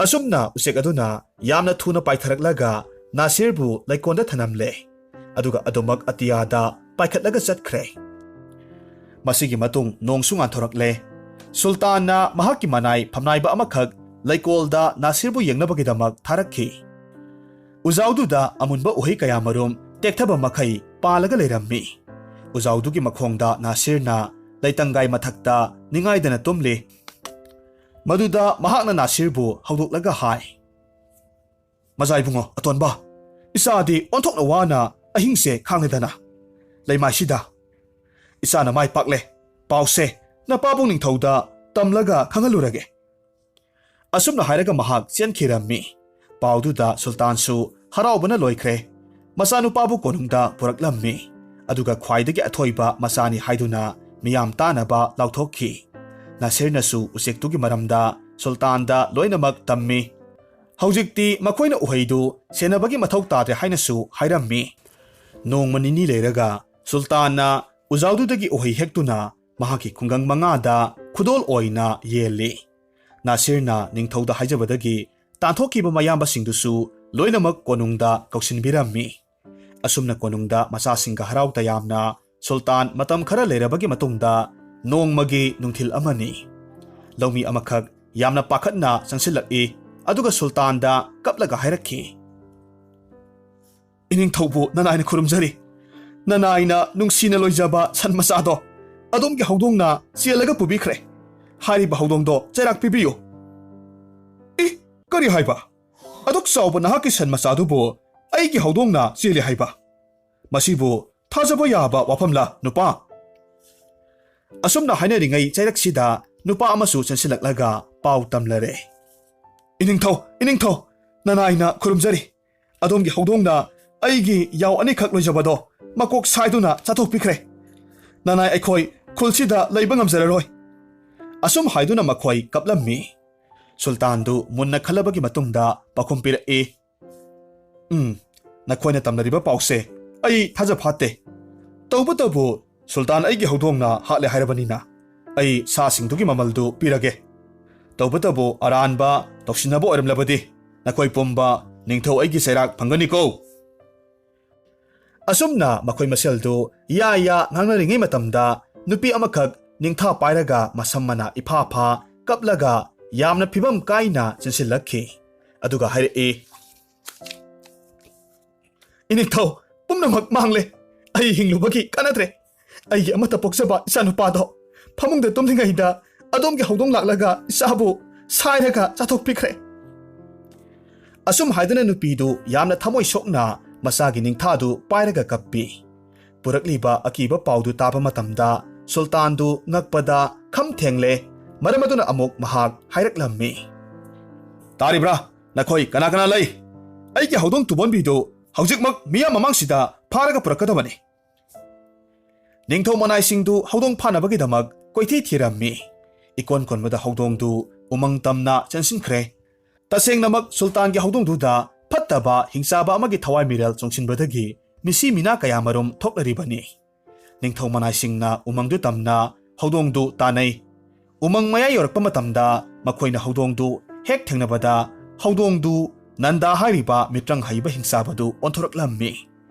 ꯑꯁꯨꯝꯅ ꯎꯆꯦꯛ ꯑꯗꯨꯅ ꯌꯥꯝꯅ ꯊꯨꯅ ꯄꯥꯏꯊꯔꯛꯂꯒ ꯅꯥꯁꯤꯔꯕꯨ ꯂꯩꯀꯣꯜꯗ ꯊꯅꯝꯂꯦ꯫ ꯑꯗꯨꯒ ꯑꯗꯨꯃꯛ ꯑꯇꯤꯌꯥꯗ ꯄꯥꯏꯈꯠꯂꯒ ꯆꯠꯈ꯭ꯔꯦ꯫ ꯃꯁꯤꯒꯤ ꯃꯇꯨꯡ ꯅꯣꯡꯁꯨ ꯉꯥꯟꯊꯣꯔꯛꯂꯦ꯫ ꯁꯨꯜꯇꯥꯟꯅ ꯃꯍꯥꯛꯀꯤ ꯃꯅꯥꯏ ꯐꯝꯅꯥꯏꯕ ꯑꯃꯈꯛ ꯂꯩꯀꯣꯜꯗ ꯅꯥꯁꯤꯔꯕꯨ ꯌꯦꯡꯅꯕꯒꯤꯗꯃꯛ ꯊꯥꯔꯛꯈꯤ꯫ ꯎꯖꯥꯎꯗꯨꯗ ꯑꯃꯨꯟꯕ ꯎꯍꯩ ꯀꯌꯥꯃꯔꯨꯝ ꯇꯦꯛꯊꯕ ꯃꯈꯩ ꯄꯥꯜꯂꯒ ꯂꯩꯔꯝꯃꯤ꯫ ꯎꯖꯥꯎꯗꯨꯒꯤ ꯃꯈꯣꯡꯗ ꯅꯥꯁꯤꯔꯅ ꯂꯩꯇꯪꯒꯥꯏ ꯃꯊꯛꯇ ꯅꯤꯡꯉꯥꯏꯗꯅ ꯇꯨꯝꯂꯤ꯫ ꯃꯗꯨꯗ ꯃꯍꯥꯛꯅ ꯅꯥꯁꯤꯔꯕꯨ ꯍꯧꯗꯣꯛꯂꯒ ꯍꯥꯏ, "ꯃꯖꯥ ꯏꯕꯨꯡꯉꯣ ꯑꯇꯣꯟꯕ, ꯏꯆꯥꯗꯤ ꯑꯣꯟꯊꯣꯛꯅ ꯋꯥꯅ ꯑꯍꯤꯡꯁꯦ ꯈꯥꯡꯂꯦꯗꯅ꯫ ꯂꯩꯃꯥꯏꯁꯤꯗ ꯏꯆꯥꯅ ꯃꯥꯏ ꯄꯥꯛꯂꯦ꯫ ꯄꯥꯎꯁꯦ ꯅꯄꯥꯕꯨꯡ ꯅꯤꯡꯊꯧꯗ ꯇꯝꯂꯒ ꯈꯪꯍꯜꯂꯨꯔꯒꯦ"꯫ ꯑꯁꯨꯝꯅ ꯍꯥꯏꯔꯒ ꯃꯍꯥꯛ ꯆꯦꯟꯈꯤꯔꯝꯃꯤ꯫ ꯄꯥꯎꯗꯨꯗ ꯁꯨꯜꯇꯥꯟꯁꯨ ꯍꯔꯥꯎꯕꯅ ꯂꯣꯏꯈ꯭ꯔꯦ꯫ ꯃꯆꯥꯅꯨꯄꯥꯕꯨ ꯀꯣꯅꯨꯡꯗ ꯄꯨꯔꯛꯂꯝꯃꯤ꯫ ꯑꯗꯨꯒ ꯈ꯭ꯋꯥꯏꯗꯒꯤ ꯑꯊꯣꯏꯕ ꯃꯆꯥꯅꯤ ꯍꯥꯏꯗꯨꯅ ꯃꯤꯌꯥꯝ ꯇꯥꯅꯕ ꯂꯥꯎꯊꯣꯛꯈꯤ꯫ ꯅꯥꯁꯤꯔꯅꯁꯨ ꯎꯆꯦꯛꯇꯨꯒꯤ ꯃꯔꯝꯗ ꯁꯨꯜꯇꯥꯟꯗ ꯂꯣꯏꯅꯃꯛ ꯇꯝꯃꯤ꯫ ꯍꯧꯖꯤꯛꯇꯤ ꯃꯈꯣꯏꯅ ꯎꯍꯩꯗꯨ ꯁꯦꯟꯅꯕꯒꯤ ꯃꯊꯧ ꯇꯥꯗ꯭ꯔꯦ ꯍꯥꯏꯅꯁꯨ ꯍꯥꯏꯔꯝꯃꯤ꯫ ꯅꯣꯡꯃ ꯅꯤꯅꯤ ꯂꯩꯔꯒ ꯁꯨꯜꯇꯥꯟꯅ ꯎꯖꯥꯎꯗꯨꯗꯒꯤ ꯎꯍꯩ ꯍꯦꯛꯇꯨꯅ ꯃꯍꯥꯛꯀꯤ ꯈꯨꯡꯒꯪ ꯃꯉꯥꯗ ꯈꯨꯗꯣꯜ ꯑꯣꯏꯅ ꯌꯦꯜꯂꯤ꯫ ꯅꯥꯁꯤꯔꯅ ꯅꯤꯡꯊꯧꯗ ꯍꯥꯏꯖꯕꯗꯒꯤ ꯇꯥꯟꯊꯣꯛꯈꯤꯕ ꯃꯌꯥꯝꯕꯁꯤꯡꯗꯨꯁꯨ ꯂꯣꯏꯅꯃꯛ ꯀꯣꯅꯨꯡꯗ ꯀꯧꯁꯤꯟꯕꯤꯔꯝꯃꯤ꯫ ꯑꯁꯨꯝꯅ ꯀꯣꯅꯨꯡꯗ ꯃꯆꯥꯁꯤꯡꯒ ꯍꯔꯥꯎ ꯇꯌꯥꯝꯅ ꯁꯨꯜꯇꯥꯟ ꯃꯇꯝ ꯈꯔ ꯂꯩꯔꯕꯒꯤ ꯃꯇꯨꯡꯗ ꯅꯣꯡꯃꯒꯤ ꯅꯨꯡꯊꯤꯜ ꯑꯃꯅꯤ꯫ ꯂꯧꯃꯤ ꯑꯃꯈꯛ ꯌꯥꯝꯅ ꯄꯥꯈꯠꯅ ꯆꯪꯁꯤꯜꯂꯛꯏ, ꯑꯗꯨꯒ ꯁꯨꯜꯇꯥꯟꯗ ꯀꯞꯂꯒ ꯍꯥꯏꯔꯛꯈꯤ, "ꯏꯅꯤꯡꯊꯧꯕꯨ ꯅꯅꯥꯏꯅ ꯈꯨꯔꯨꯝꯖꯔꯤ꯫ ꯅꯅꯥꯏꯅ ꯅꯨꯡꯁꯤꯅ ꯂꯣꯏꯖꯕ ꯁꯟ ꯃꯆꯥꯗꯣ ꯑꯗꯣꯝꯒꯤ ꯍꯧꯗꯣꯡꯅ ꯆꯦꯜꯂꯒ ꯄꯨꯕꯤꯈ꯭ꯔꯦ꯫ ꯍꯥꯏꯔꯤꯕ ꯍꯧꯗꯣꯡꯗꯣ ꯆꯩꯔꯥꯛ ꯄꯤꯕꯤꯌꯨ꯫" "ꯏ, ꯀꯔꯤ ꯍꯥꯏꯕ? ꯑꯗꯨꯛ ꯆꯥꯎꯕ ꯅꯍꯥꯛꯀꯤ ꯁꯟ ꯃꯆꯥꯗꯨꯕꯨ ꯑꯩꯒꯤ ꯍꯧꯗꯣꯡꯅ ꯆꯦꯜꯂꯤ ꯍꯥꯏꯕ? ꯃꯁꯤꯕꯨ ꯊꯥꯖꯕ ꯌꯥꯕ ꯋꯥꯐꯝꯂ, ꯅꯨꯄꯥ?" ꯑꯁꯨꯝꯅ ꯍꯥꯏꯅꯔꯤꯉꯩ ꯆꯩꯔꯛꯁꯤꯗ ꯅꯨꯄꯥ ꯑꯃꯁꯨ ꯆꯦꯟꯁꯤꯜꯂꯛꯂꯒ ꯄꯥꯎ ꯇꯝꯂꯔꯦ꯫ "ꯏꯅꯤꯡꯊꯧ, ꯏꯅꯤꯡꯊꯧ, ꯅꯅꯥꯏꯅ ꯈꯨꯔꯨꯝꯖꯔꯤ꯫ ꯑꯗꯣꯝꯒꯤ ꯍꯧꯗꯣꯡꯅ ꯑꯩꯒꯤ ꯌꯥꯎ ꯑꯅꯤꯈꯛ ꯂꯣꯏꯖꯕꯗꯣ ꯃꯀꯣꯛ ꯁꯥꯏꯗꯨꯅ ꯆꯥꯊꯣꯛꯄꯤꯈ꯭ꯔꯦ꯫ ꯅꯅꯥꯏ ꯑꯩꯈꯣꯏ ꯈꯨꯜꯁꯤꯗ ꯂꯩꯕ ꯉꯝꯖꯔꯔꯣꯏ꯫" ꯑꯁꯨꯝ ꯍꯥꯏꯗꯨꯅ ꯃꯈꯣꯏ ꯀꯞꯂꯝꯃꯤ꯫ ꯁꯨꯜꯇꯥꯟꯗꯨ ꯃꯨꯟꯅ ꯈꯜꯂꯕꯒꯤ ꯃꯇꯨꯡꯗ ꯄꯥꯎꯈꯨꯝ ꯄꯤꯔꯛꯏ, "ꯎꯝ, ꯅꯈꯣꯏꯅ ꯇꯝꯅꯔꯤꯕ ꯄꯥꯎꯁꯦ ꯑꯩ ꯊꯥꯖ ꯐꯥꯠꯇꯦ꯫ ꯇꯧꯕꯇꯕꯨ ꯁꯨꯜꯇꯥꯟ ꯑꯩꯒꯤ ꯍꯧꯗꯣꯡꯅ ꯍꯥꯠꯂꯦ ꯍꯥꯏꯔꯕꯅꯤꯅ ꯑꯩ ꯁꯥꯁꯤꯡꯗꯨꯒꯤ ꯃꯃꯜꯗꯨ ꯄꯤꯔꯒꯦ꯫ ꯇꯧꯕꯇꯕꯨ ꯑꯔꯥꯟꯕ ꯇꯧꯁꯤꯟꯅꯕ ꯑꯣꯏꯔꯝꯂꯕꯗꯤ ꯅꯈꯣꯏ ꯄꯨꯝꯕ ꯅꯤꯡꯊꯧ ꯑꯩꯒꯤ ꯆꯩꯔꯥꯛ ꯐꯪꯒꯅꯤꯀꯣ꯫" ꯑꯁꯨꯝꯅ ꯃꯈꯣꯏ ꯃꯁꯦꯜꯗꯨ ꯌꯥ ꯌꯥ ꯉꯥꯡꯅꯔꯤꯉꯩ ꯃꯇꯝꯗ ꯅꯨꯄꯤ ꯑꯃꯈꯛ ꯅꯤꯡꯊꯥ ꯄꯥꯏꯔꯒ ꯃꯁꯝ ꯃꯅꯥ ꯏꯐꯥ ꯐꯥ ꯀꯞꯂꯒ ꯌꯥꯝꯅ ꯐꯤꯕꯝ ꯀꯥꯏꯅ ꯆꯦꯟꯁꯤꯜꯂꯛꯈꯤ꯫ ꯑꯗꯨꯒ ꯍꯥꯏꯔꯛꯏ, "ꯏꯅꯤꯡꯊꯧ, ꯄꯨꯝꯅꯃꯛ ꯃꯥꯡꯂꯦ꯫ ꯑꯩ ꯍꯤꯡꯂꯨꯕꯒꯤ ꯀꯥꯟꯅꯗ꯭ꯔꯦ꯫ ꯑꯩꯒꯤ ꯑꯃꯠꯇ ꯄꯣꯛꯆꯕ ꯏꯆꯥꯅꯨꯄꯥꯗꯣ ꯐꯃꯨꯡꯗ ꯇꯨꯝꯂꯤꯉꯩꯗ ꯑꯗꯣꯝꯒꯤ ꯍꯧꯗꯣꯡ ꯂꯥꯛꯂꯒ ꯏꯆꯥꯕꯨ ꯁꯥꯏꯔꯒ ꯆꯥꯊꯣꯛꯄꯤꯈ꯭ꯔꯦ꯫" ꯑꯁꯨꯝ ꯍꯥꯏꯗꯨꯅ ꯅꯨꯄꯤꯗꯨ ꯌꯥꯝꯅ ꯊꯃꯣꯏ ꯁꯣꯛꯅ ꯃꯆꯥꯒꯤ ꯅꯤꯡꯊꯥꯗꯨ ꯄꯥꯏꯔꯒ ꯀꯞꯄꯤ꯫ ꯄꯨꯔꯛꯂꯤꯕ ꯑꯀꯤꯕ ꯄꯥꯎꯗꯨ ꯇꯥꯕ ꯃꯇꯝꯗ ꯁꯨꯜꯇꯥꯟꯗꯨ ꯉꯛꯄꯗ ꯈꯝ ꯊꯦꯡꯂꯦ꯫ ꯃꯔꯝ ꯑꯗꯨꯅ ꯑꯃꯨꯛ ꯃꯍꯥꯛ ꯍꯥꯏꯔꯛꯂꯝꯃꯤ, "ꯇꯥꯔꯤꯕ꯭ꯔꯥ? ꯅꯈꯣꯏ ꯀꯅꯥ ꯀꯅꯥ ꯂꯩ? ꯑꯩꯒꯤ ꯍꯧꯗꯣꯡ ꯇꯨꯕꯣꯟꯕꯤꯗꯨ ꯍꯧꯖꯤꯛꯃꯛ ꯃꯤꯌꯥꯝ ꯃꯃꯥꯡꯁꯤꯗ ꯐꯥꯔꯒ ꯄꯨꯔꯛꯀꯗꯕꯅꯤ꯫" ꯅꯤꯡꯊꯧ ꯃꯅꯥꯏꯁꯤꯡꯗꯨ ꯍꯧꯗꯣꯡ ꯐꯥꯅꯕꯒꯤꯗꯃꯛ ꯀꯣꯏꯊꯤ ꯊꯤꯔꯝꯃꯤ꯫ ꯏꯀꯣꯟ ꯀꯣꯟꯕꯗ ꯍꯧꯗꯣꯡꯗꯨ ꯎꯃꯪ ꯇꯝꯅ ꯆꯦꯟꯁꯤꯟꯈ꯭ꯔꯦ꯫ ꯇꯁꯦꯡꯅꯃꯛ ꯁꯨꯜꯇꯥꯟꯒꯤ ꯍꯧꯗꯣꯡꯗꯨꯗ ꯐꯠꯇꯕ ꯍꯤꯡꯆꯥꯕ ꯑꯃꯒꯤ ꯊꯋꯥꯏ ꯃꯤꯔꯦꯜ ꯆꯣꯡꯁꯤꯟꯕꯗꯒꯤ ꯃꯤꯁꯤ ꯃꯤꯅꯥ ꯀꯌꯥꯃꯔꯨꯝ ꯊꯣꯛꯂꯔꯤꯕꯅꯤ꯫ ꯅꯤꯡꯊꯧ ꯃꯅꯥꯏꯁꯤꯡꯅ ꯎꯃꯪꯗꯨ ꯇꯝꯅ ꯍꯧꯗꯣꯡꯗꯨ ꯇꯥꯟꯅꯩ꯫ ꯎꯃꯪ ꯃꯌꯥꯏ ꯌꯧꯔꯛꯄ ꯃꯇꯝꯗ ꯃꯈꯣꯏꯅ ꯍꯧꯗꯣꯡꯗꯨ ꯍꯦꯛ ꯊꯦꯡꯅꯕꯗ, ꯍꯧꯗꯣꯡꯗꯨ ꯅꯟꯗꯥ ꯍꯥꯏꯔꯤꯕ ꯃꯤꯇ꯭ꯔꯪ ꯍꯩꯕ ꯍꯤꯡꯆꯥꯕꯗꯨ ꯑꯣꯟꯊꯣꯔꯛꯂꯝꯃꯤ꯫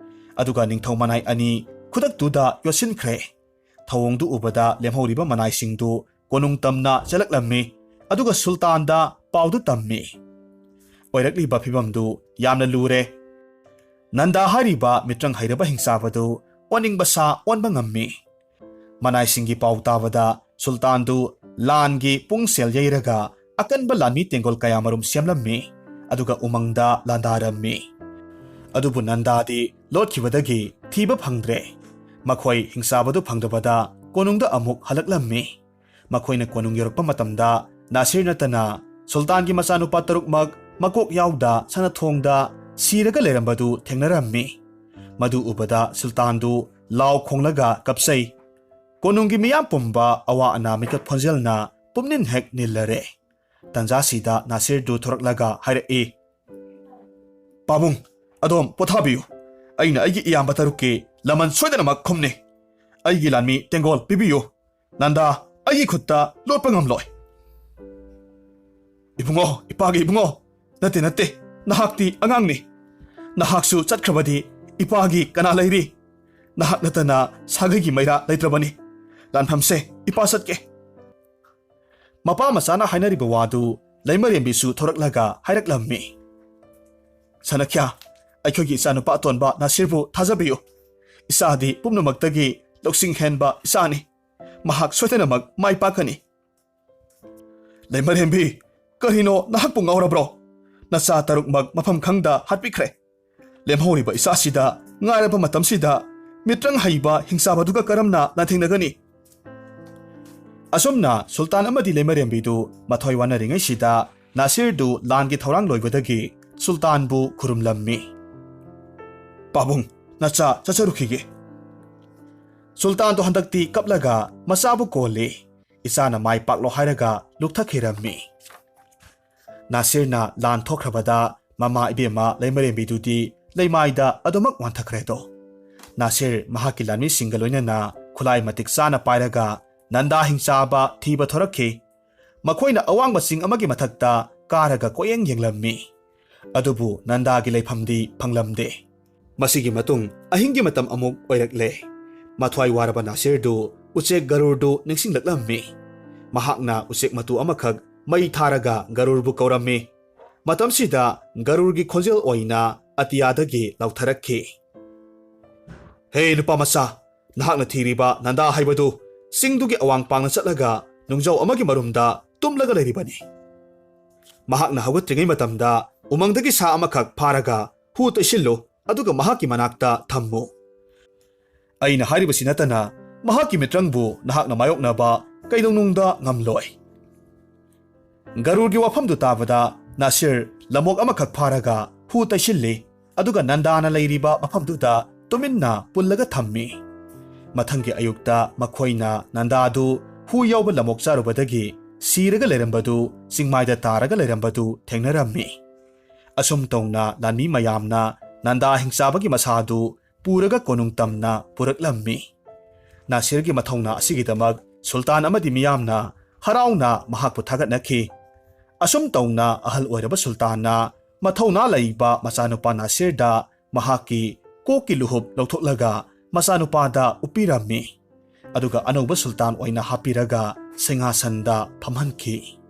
ꯑꯗꯨꯒ ꯅꯤꯡꯊꯧ ꯃꯅꯥꯏ ꯑꯅꯤ ꯈꯨꯗꯛꯇꯨꯗ ꯌꯣꯠꯁꯤꯟꯈ꯭ꯔꯦ꯫ ꯊꯧꯑꯣꯡꯗꯨ ꯎꯕꯗ ꯂꯦꯝꯍꯧꯔꯤꯕ ꯃꯅꯥꯏꯁꯤꯡꯗꯨ ꯀꯣꯅꯨꯡ ꯇꯝꯅ ꯆꯦꯜꯂꯛꯂꯝꯃꯤ, ꯑꯗꯨꯒ ꯁꯨꯜꯇꯥꯟꯗ ꯄꯥꯎꯗꯨ ꯇꯝꯃꯤ꯫ ꯑꯣꯏꯔꯛꯂꯤꯕ ꯐꯤꯕꯝꯗꯨ ꯌꯥꯝꯅ ꯂꯨꯔꯦ꯫ ꯅꯟꯗꯥ ꯍꯥꯏꯔꯤꯕ ꯃꯤꯇ꯭ꯔꯪ ꯍꯩꯔꯕ ꯍꯤꯡꯆꯥꯕꯗꯨ ꯑꯣꯟꯅꯤꯡꯕ ꯁꯥ ꯑꯣꯟꯕ ꯉꯝꯃꯤ꯫ ꯃꯅꯥꯏꯁꯤꯡꯒꯤ ꯄꯥꯎ ꯇꯥꯕꯗ ꯁꯨꯜꯇꯥꯟꯗꯨ ꯂꯥꯟꯒꯤ ꯄꯨꯡ ꯁꯦꯜ ꯌꯩꯔꯒ ꯑꯀꯟꯕ ꯂꯥꯟꯃꯤ ꯇꯦꯡꯒꯣꯜ ꯀꯌꯥꯃꯔꯨꯝ ꯁꯦꯝꯂꯝꯃꯤ, ꯑꯗꯨꯒ ꯎꯃꯪꯗ ꯂꯥꯟꯗꯥꯔꯝꯃꯤ꯫ ꯑꯗꯨꯕꯨ ꯅꯟꯗꯥꯗꯤ ꯂꯣꯠꯈꯤꯕꯗꯒꯤ ꯊꯤꯕ ꯐꯪꯗ꯭ꯔꯦ꯫ ꯃꯈꯣꯏ ꯍꯤꯡꯆꯥꯕꯗꯨ ꯐꯪꯗꯕꯗ ꯀꯣꯅꯨꯡꯗ ꯑꯃꯨꯛ ꯍꯜꯂꯛꯂꯝꯃꯤ꯫ ꯃꯈꯣꯏꯅ ꯀꯣꯅꯨꯡ ꯌꯧꯔꯛꯄ ꯃꯇꯝꯗ ꯅꯥꯁꯤꯔ ꯅꯠꯇꯅ ꯁꯨꯜꯇꯥꯟꯒꯤ ꯃꯆꯥꯅꯨꯄꯥ ꯇꯔꯨꯛꯃꯛ ꯃꯀꯣꯛ ꯌꯥꯎꯗ ꯁꯅꯊꯣꯡꯗ ꯁꯤꯔꯒ ꯂꯩꯔꯝꯕꯗꯨ ꯊꯦꯡꯅꯔꯝꯃꯤ꯫ ꯃꯗꯨ ꯎꯕꯗ ꯁꯨꯜꯇꯥꯟꯗꯨ ꯂꯥꯎ ꯈꯣꯡꯂꯒ ꯀꯞꯆꯩ꯫ ꯀꯣꯅꯨꯡꯒꯤ ꯃꯤꯌꯥꯝ ꯄꯨꯝꯕ ꯑꯋꯥ ꯑꯅꯥ ꯃꯤꯀꯞ ꯈꯣꯟꯖꯦꯜꯅ ꯄꯨꯝꯅꯤꯟ ꯍꯦꯛ ꯅꯤꯜꯂꯔꯦ꯫ ꯇꯟꯖꯥꯁꯤꯗ ꯅꯥꯁꯤꯔꯗꯨ ꯊꯣꯔꯛꯂꯒ ꯍꯥꯏꯔꯛꯏ, "ꯄꯥꯕꯨꯡ, ꯑꯗꯣꯝ ꯄꯣꯊꯥꯕꯤꯌꯨ꯫ ꯑꯩꯅ ꯑꯩꯒꯤ ꯏꯌꯥꯝꯕ ꯇꯔꯨꯛꯀꯤ ꯂꯃꯟ ꯁꯣꯏꯗꯅꯃꯛ ꯈꯨꯝꯅꯤ꯫ ꯑꯩꯒꯤ ꯂꯥꯟꯃꯤ ꯇꯦꯡꯒꯣꯜ ꯄꯤꯕꯤꯌꯨ꯫ ꯅꯟꯗꯥ ꯑꯩꯒꯤ ꯈꯨꯠꯇ ꯂꯣꯠꯄ ꯉꯝꯂꯣꯏ꯫" "ꯏꯕꯨꯡꯉꯣ, ꯏꯄꯥꯒꯤ ꯏꯕꯨꯡꯉꯣ, ꯅꯠꯇꯦ, ꯅꯠꯇꯦ, ꯅꯍꯥꯛꯇꯤ ꯑꯉꯥꯡꯅꯤ꯫ ꯅꯍꯥꯛꯁꯨ ꯆꯠꯈ꯭ꯔꯕꯗꯤ ꯏꯄꯥꯒꯤ ꯀꯅꯥ ꯂꯩꯔꯤ? ꯅꯍꯥꯛ ꯅꯠꯇꯅ ꯁꯥꯒꯩꯒꯤ ꯃꯩꯔꯥ ꯂꯩꯇ꯭ꯔꯕꯅꯤ꯫ ꯂꯥꯟꯐꯝꯁꯦ ꯏꯄꯥ ꯆꯠꯀꯦ꯫" ꯃꯄꯥ ꯃꯆꯥꯅ ꯍꯥꯏꯅꯔꯤꯕ ꯋꯥꯗꯨ ꯂꯩꯃꯔꯦꯝꯕꯤꯁꯨ ꯊꯣꯔꯛꯂꯒ ꯍꯥꯏꯔꯛꯂꯝꯃꯤ꯫ "ꯁꯅꯈ꯭ꯌꯥ, ꯑꯩꯈꯣꯏꯒꯤ ꯏꯆꯥꯅꯨꯄꯥ ꯑꯇꯣꯟꯕ ꯅꯥꯁꯤꯔꯕꯨ ꯊꯥꯖꯕꯤꯌꯨ꯫ ꯏꯆꯥꯗꯤ ꯄꯨꯝꯅꯃꯛꯇꯒꯤ ꯂꯧꯁꯤꯡ ꯍꯦꯟꯕ ꯏꯆꯥꯅꯤ꯫ ꯃꯍꯥꯛ ꯁꯣꯏꯗꯅꯃꯛ ꯃꯥꯏ ꯄꯥꯛꯀꯅꯤ꯫" "ꯂꯩꯃꯔꯦꯝꯕꯤ, ꯀꯔꯤꯅꯣ ꯅꯍꯥꯛꯄꯨ ꯉꯥꯎꯔꯕ꯭ꯔꯣ? ꯅꯆꯥ ꯇꯔꯨꯛꯃꯛ ꯃꯐꯝ ꯈꯪꯗ ꯍꯥꯠꯄꯤꯈ꯭ꯔꯦ꯫ ꯂꯦꯝꯍꯧꯔꯤꯕ ꯏꯆꯥꯁꯤꯗ ꯉꯥꯏꯔꯕ ꯃꯇꯝꯁꯤꯗ ꯃꯤꯇ꯭ꯔꯪ ꯍꯩꯕ ꯍꯤꯡꯆꯥꯕꯗꯨꯒ ꯀꯔꯝꯅ ꯂꯥꯟꯊꯦꯡꯅꯒꯅꯤ?" ꯑꯁꯨꯝꯅ ꯁꯨꯜꯇꯥꯟ ꯑꯃꯗꯤ ꯂꯩꯃꯔꯦꯝꯕꯤꯗꯨ ꯃꯊ꯭ꯋꯥꯏ ꯋꯥꯅꯔꯤꯉꯩꯁꯤꯗ ꯅꯥꯁꯤꯔꯗꯨ ꯂꯥꯟꯒꯤ ꯊꯧꯔꯥꯡ ꯂꯣꯏꯕꯗꯒꯤ ꯁꯨꯜꯇꯥꯟꯕꯨ ꯈꯨꯔꯨꯝꯂꯝꯃꯤ꯫ "ꯄꯥꯕꯨꯡ, ꯅꯆꯥ ꯆꯠꯆꯔꯨꯈꯤꯒꯦ꯫" ꯁꯨꯜꯇꯥꯟꯗꯣ ꯍꯟꯗꯛꯇꯤ ꯀꯞꯂꯒ ꯃꯆꯥꯕꯨ ꯀꯣꯜꯂꯤ꯫ ꯏꯆꯥꯅ ꯃꯥꯏ ꯄꯥꯛꯂꯣ ꯍꯥꯏꯔꯒ ꯂꯨꯞꯊꯈꯤꯔꯝꯃꯤ꯫ ꯅꯥꯁꯤꯔꯅ ꯂꯥꯟ ꯊꯣꯛꯈ꯭ꯔꯕꯗ ꯃꯃꯥ ꯏꯕꯦꯝꯃ ꯂꯩꯃꯔꯦꯝꯕꯤꯗꯨꯗꯤ ꯂꯩꯃꯥꯏꯗ ꯑꯗꯨꯃꯛ ꯋꯥꯟꯊꯈ꯭ꯔꯦꯗꯣ꯫ ꯅꯥꯁꯤꯔ ꯃꯍꯥꯛꯀꯤ ꯂꯥꯟꯃꯤꯁꯤꯡꯒ ꯂꯣꯏꯅꯅ ꯈꯨꯠꯂꯥꯏ ꯃꯇꯤꯛ ꯆꯥꯅ ꯄꯥꯏꯔꯒ ꯅꯟꯗꯥ ꯍꯤꯡꯆꯥꯕ ꯊꯤꯕ ꯊꯣꯔꯛꯈꯤ꯫ ꯃꯈꯣꯏꯅ ꯑꯋꯥꯡꯕ ꯆꯤꯡ ꯑꯃꯒꯤ ꯃꯊꯛꯇ ꯀꯥꯔꯒ ꯀꯣꯌꯦꯡ ꯌꯦꯡꯂꯝꯃꯤ꯫ ꯑꯗꯨꯕꯨ ꯅꯟꯗꯥꯒꯤ ꯂꯩꯐꯝꯗꯤ ꯐꯪꯂꯝꯗꯦ꯫ ꯃꯁꯤꯒꯤ ꯃꯇꯨꯡ ꯑꯍꯤꯡꯒꯤ ꯃꯇꯝ ꯑꯃꯨꯛ ꯑꯣꯏꯔꯛꯂꯦ꯫ ꯃꯊ꯭ꯋꯥꯏ ꯋꯥꯔꯕ ꯅꯥꯁꯤꯔꯗꯨ ꯎꯆꯦꯛ ꯒꯔꯨꯔꯗꯨ ꯅꯤꯡꯁꯤꯡꯂꯛꯂꯝꯃꯤ꯫ ꯃꯍꯥꯛꯅ ꯎꯆꯦꯛ ꯃꯇꯨ ꯑꯃꯈꯛ ꯃꯩ ꯊꯥꯔꯒ ꯒꯔꯨꯔꯕꯨ ꯀꯧꯔꯝꯃꯤ꯫ ꯃꯇꯝꯁꯤꯗ ꯒꯔꯨꯔꯒꯤ ꯈꯣꯟꯖꯦꯜ ꯑꯣꯏꯅ ꯑꯇꯤꯌꯥꯗꯒꯤ ꯂꯥꯎꯊꯔꯛꯈꯤ, "ꯍꯦ ꯅꯨꯄꯥ ꯃꯆꯥ, ꯅꯍꯥꯛꯅ ꯊꯤꯔꯤꯕ ꯅꯟꯗꯥ ꯍꯥꯏꯕꯗꯨ ꯆꯤꯡꯗꯨꯒꯤ ꯑꯋꯥꯡ ꯄꯥꯡꯅ ꯆꯠꯂꯒ ꯅꯨꯡꯖꯥꯎ ꯑꯃꯒꯤ ꯃꯔꯨꯝꯗ ꯇꯨꯝꯂꯒ ꯂꯩꯔꯤꯕꯅꯤ꯫ ꯃꯍꯥꯛꯅ ꯍꯧꯒꯠꯇ꯭ꯔꯤꯉꯩ ꯃꯇꯝꯗ ꯎꯃꯪꯗꯒꯤ ꯁꯥ ꯑꯃꯈꯛ ꯐꯥꯔꯒ ꯍꯨ ꯇꯩꯁꯤꯜꯂꯨ, ꯑꯗꯨꯒ ꯃꯍꯥꯛꯀꯤ ꯃꯅꯥꯛꯇ ꯊꯝꯃꯨ꯫ ꯑꯩꯅ ꯍꯥꯏꯔꯤꯕꯁꯤ ꯅꯠꯇꯅ ꯃꯍꯥꯛꯀꯤ ꯃꯤꯇ꯭ꯔꯪꯕꯨ ꯅꯍꯥꯛꯅ ꯃꯥꯌꯣꯛꯅꯕ ꯀꯩꯗꯧꯅꯨꯡꯗ ꯉꯝꯂꯣꯏ꯫" ꯒꯔꯨꯔꯒꯤ ꯋꯥꯐꯝꯗꯨ ꯇꯥꯕꯗ ꯅꯥꯁꯤꯔ ꯂꯝꯑꯣꯛ ꯑꯃꯈꯛ ꯐꯥꯔꯒ ꯍꯨ ꯇꯩꯁꯤꯜꯂꯤ, ꯑꯗꯨꯒ ꯅꯟꯗꯥꯅ ꯂꯩꯔꯤꯕ ꯃꯐꯝꯗꯨꯗ ꯇꯨꯃꯤꯟꯅ ꯄꯨꯜꯂꯒ ꯊꯝꯃꯤ꯫ ꯃꯊꯪꯒꯤ ꯑꯌꯨꯛꯇ ꯃꯈꯣꯏꯅ ꯅꯟꯗꯥꯗꯨ ꯍꯨ ꯌꯥꯎꯕ ꯂꯝꯑꯣꯛ ꯆꯥꯔꯨꯕꯗꯒꯤ ꯁꯤꯔꯒ ꯂꯩꯔꯝꯕꯗꯨ, ꯆꯤꯡꯃꯥꯏꯗ ꯇꯥꯔꯒ ꯂꯩꯔꯝꯕꯗꯨ ꯊꯦꯡꯅꯔꯝꯃꯤ꯫ ꯑꯁꯨꯝ ꯇꯧꯅ ꯂꯥꯟꯃꯤ ꯃꯌꯥꯝꯅ ꯅꯟꯗꯥ ꯍꯤꯡꯆꯥꯕꯒꯤ ꯃꯁꯥꯗꯨ ꯄꯨꯔꯒ ꯀꯣꯅꯨꯡ ꯇꯝꯅ ꯄꯨꯔꯛꯂꯝꯃꯤ꯫ ꯅꯥꯁꯤꯔꯒꯤ ꯃꯊꯧꯅꯥ ꯑꯁꯤꯒꯤꯗꯃꯛ ꯁꯨꯜꯇꯥꯟ ꯑꯃꯗꯤ ꯃꯤꯌꯥꯝꯅ ꯍꯔꯥꯎꯅ ꯃꯍꯥꯛꯄꯨ ꯊꯥꯒꯠꯅꯈꯤ꯫ ꯑꯁꯨꯝ ꯇꯧꯅ ꯑꯍꯜ ꯑꯣꯏꯔꯕ ꯁꯨꯜꯇꯥꯟꯅ ꯃꯊꯧꯅꯥ ꯂꯩꯕ ꯃꯆꯥꯅꯨꯄꯥ ꯅꯥꯁꯤꯔꯗ ꯃꯍꯥꯛꯀꯤ ꯀꯣꯛꯀꯤ ꯂꯨꯍꯨꯞ ꯂꯧꯊꯣꯛꯂꯒ ꯃꯆꯥꯅꯨꯄꯥꯗ ꯎꯞꯄꯤꯔꯝꯃꯤ꯫ ꯑꯗꯨꯒ ꯑꯅꯧꯕ ꯁꯨꯜꯇꯥꯟ ꯑꯣꯏꯅ ꯍꯥꯞꯄꯤꯔꯒ ꯁꯤꯡꯍꯥꯁꯟꯗ ꯐꯝꯍꯟꯈꯤ꯫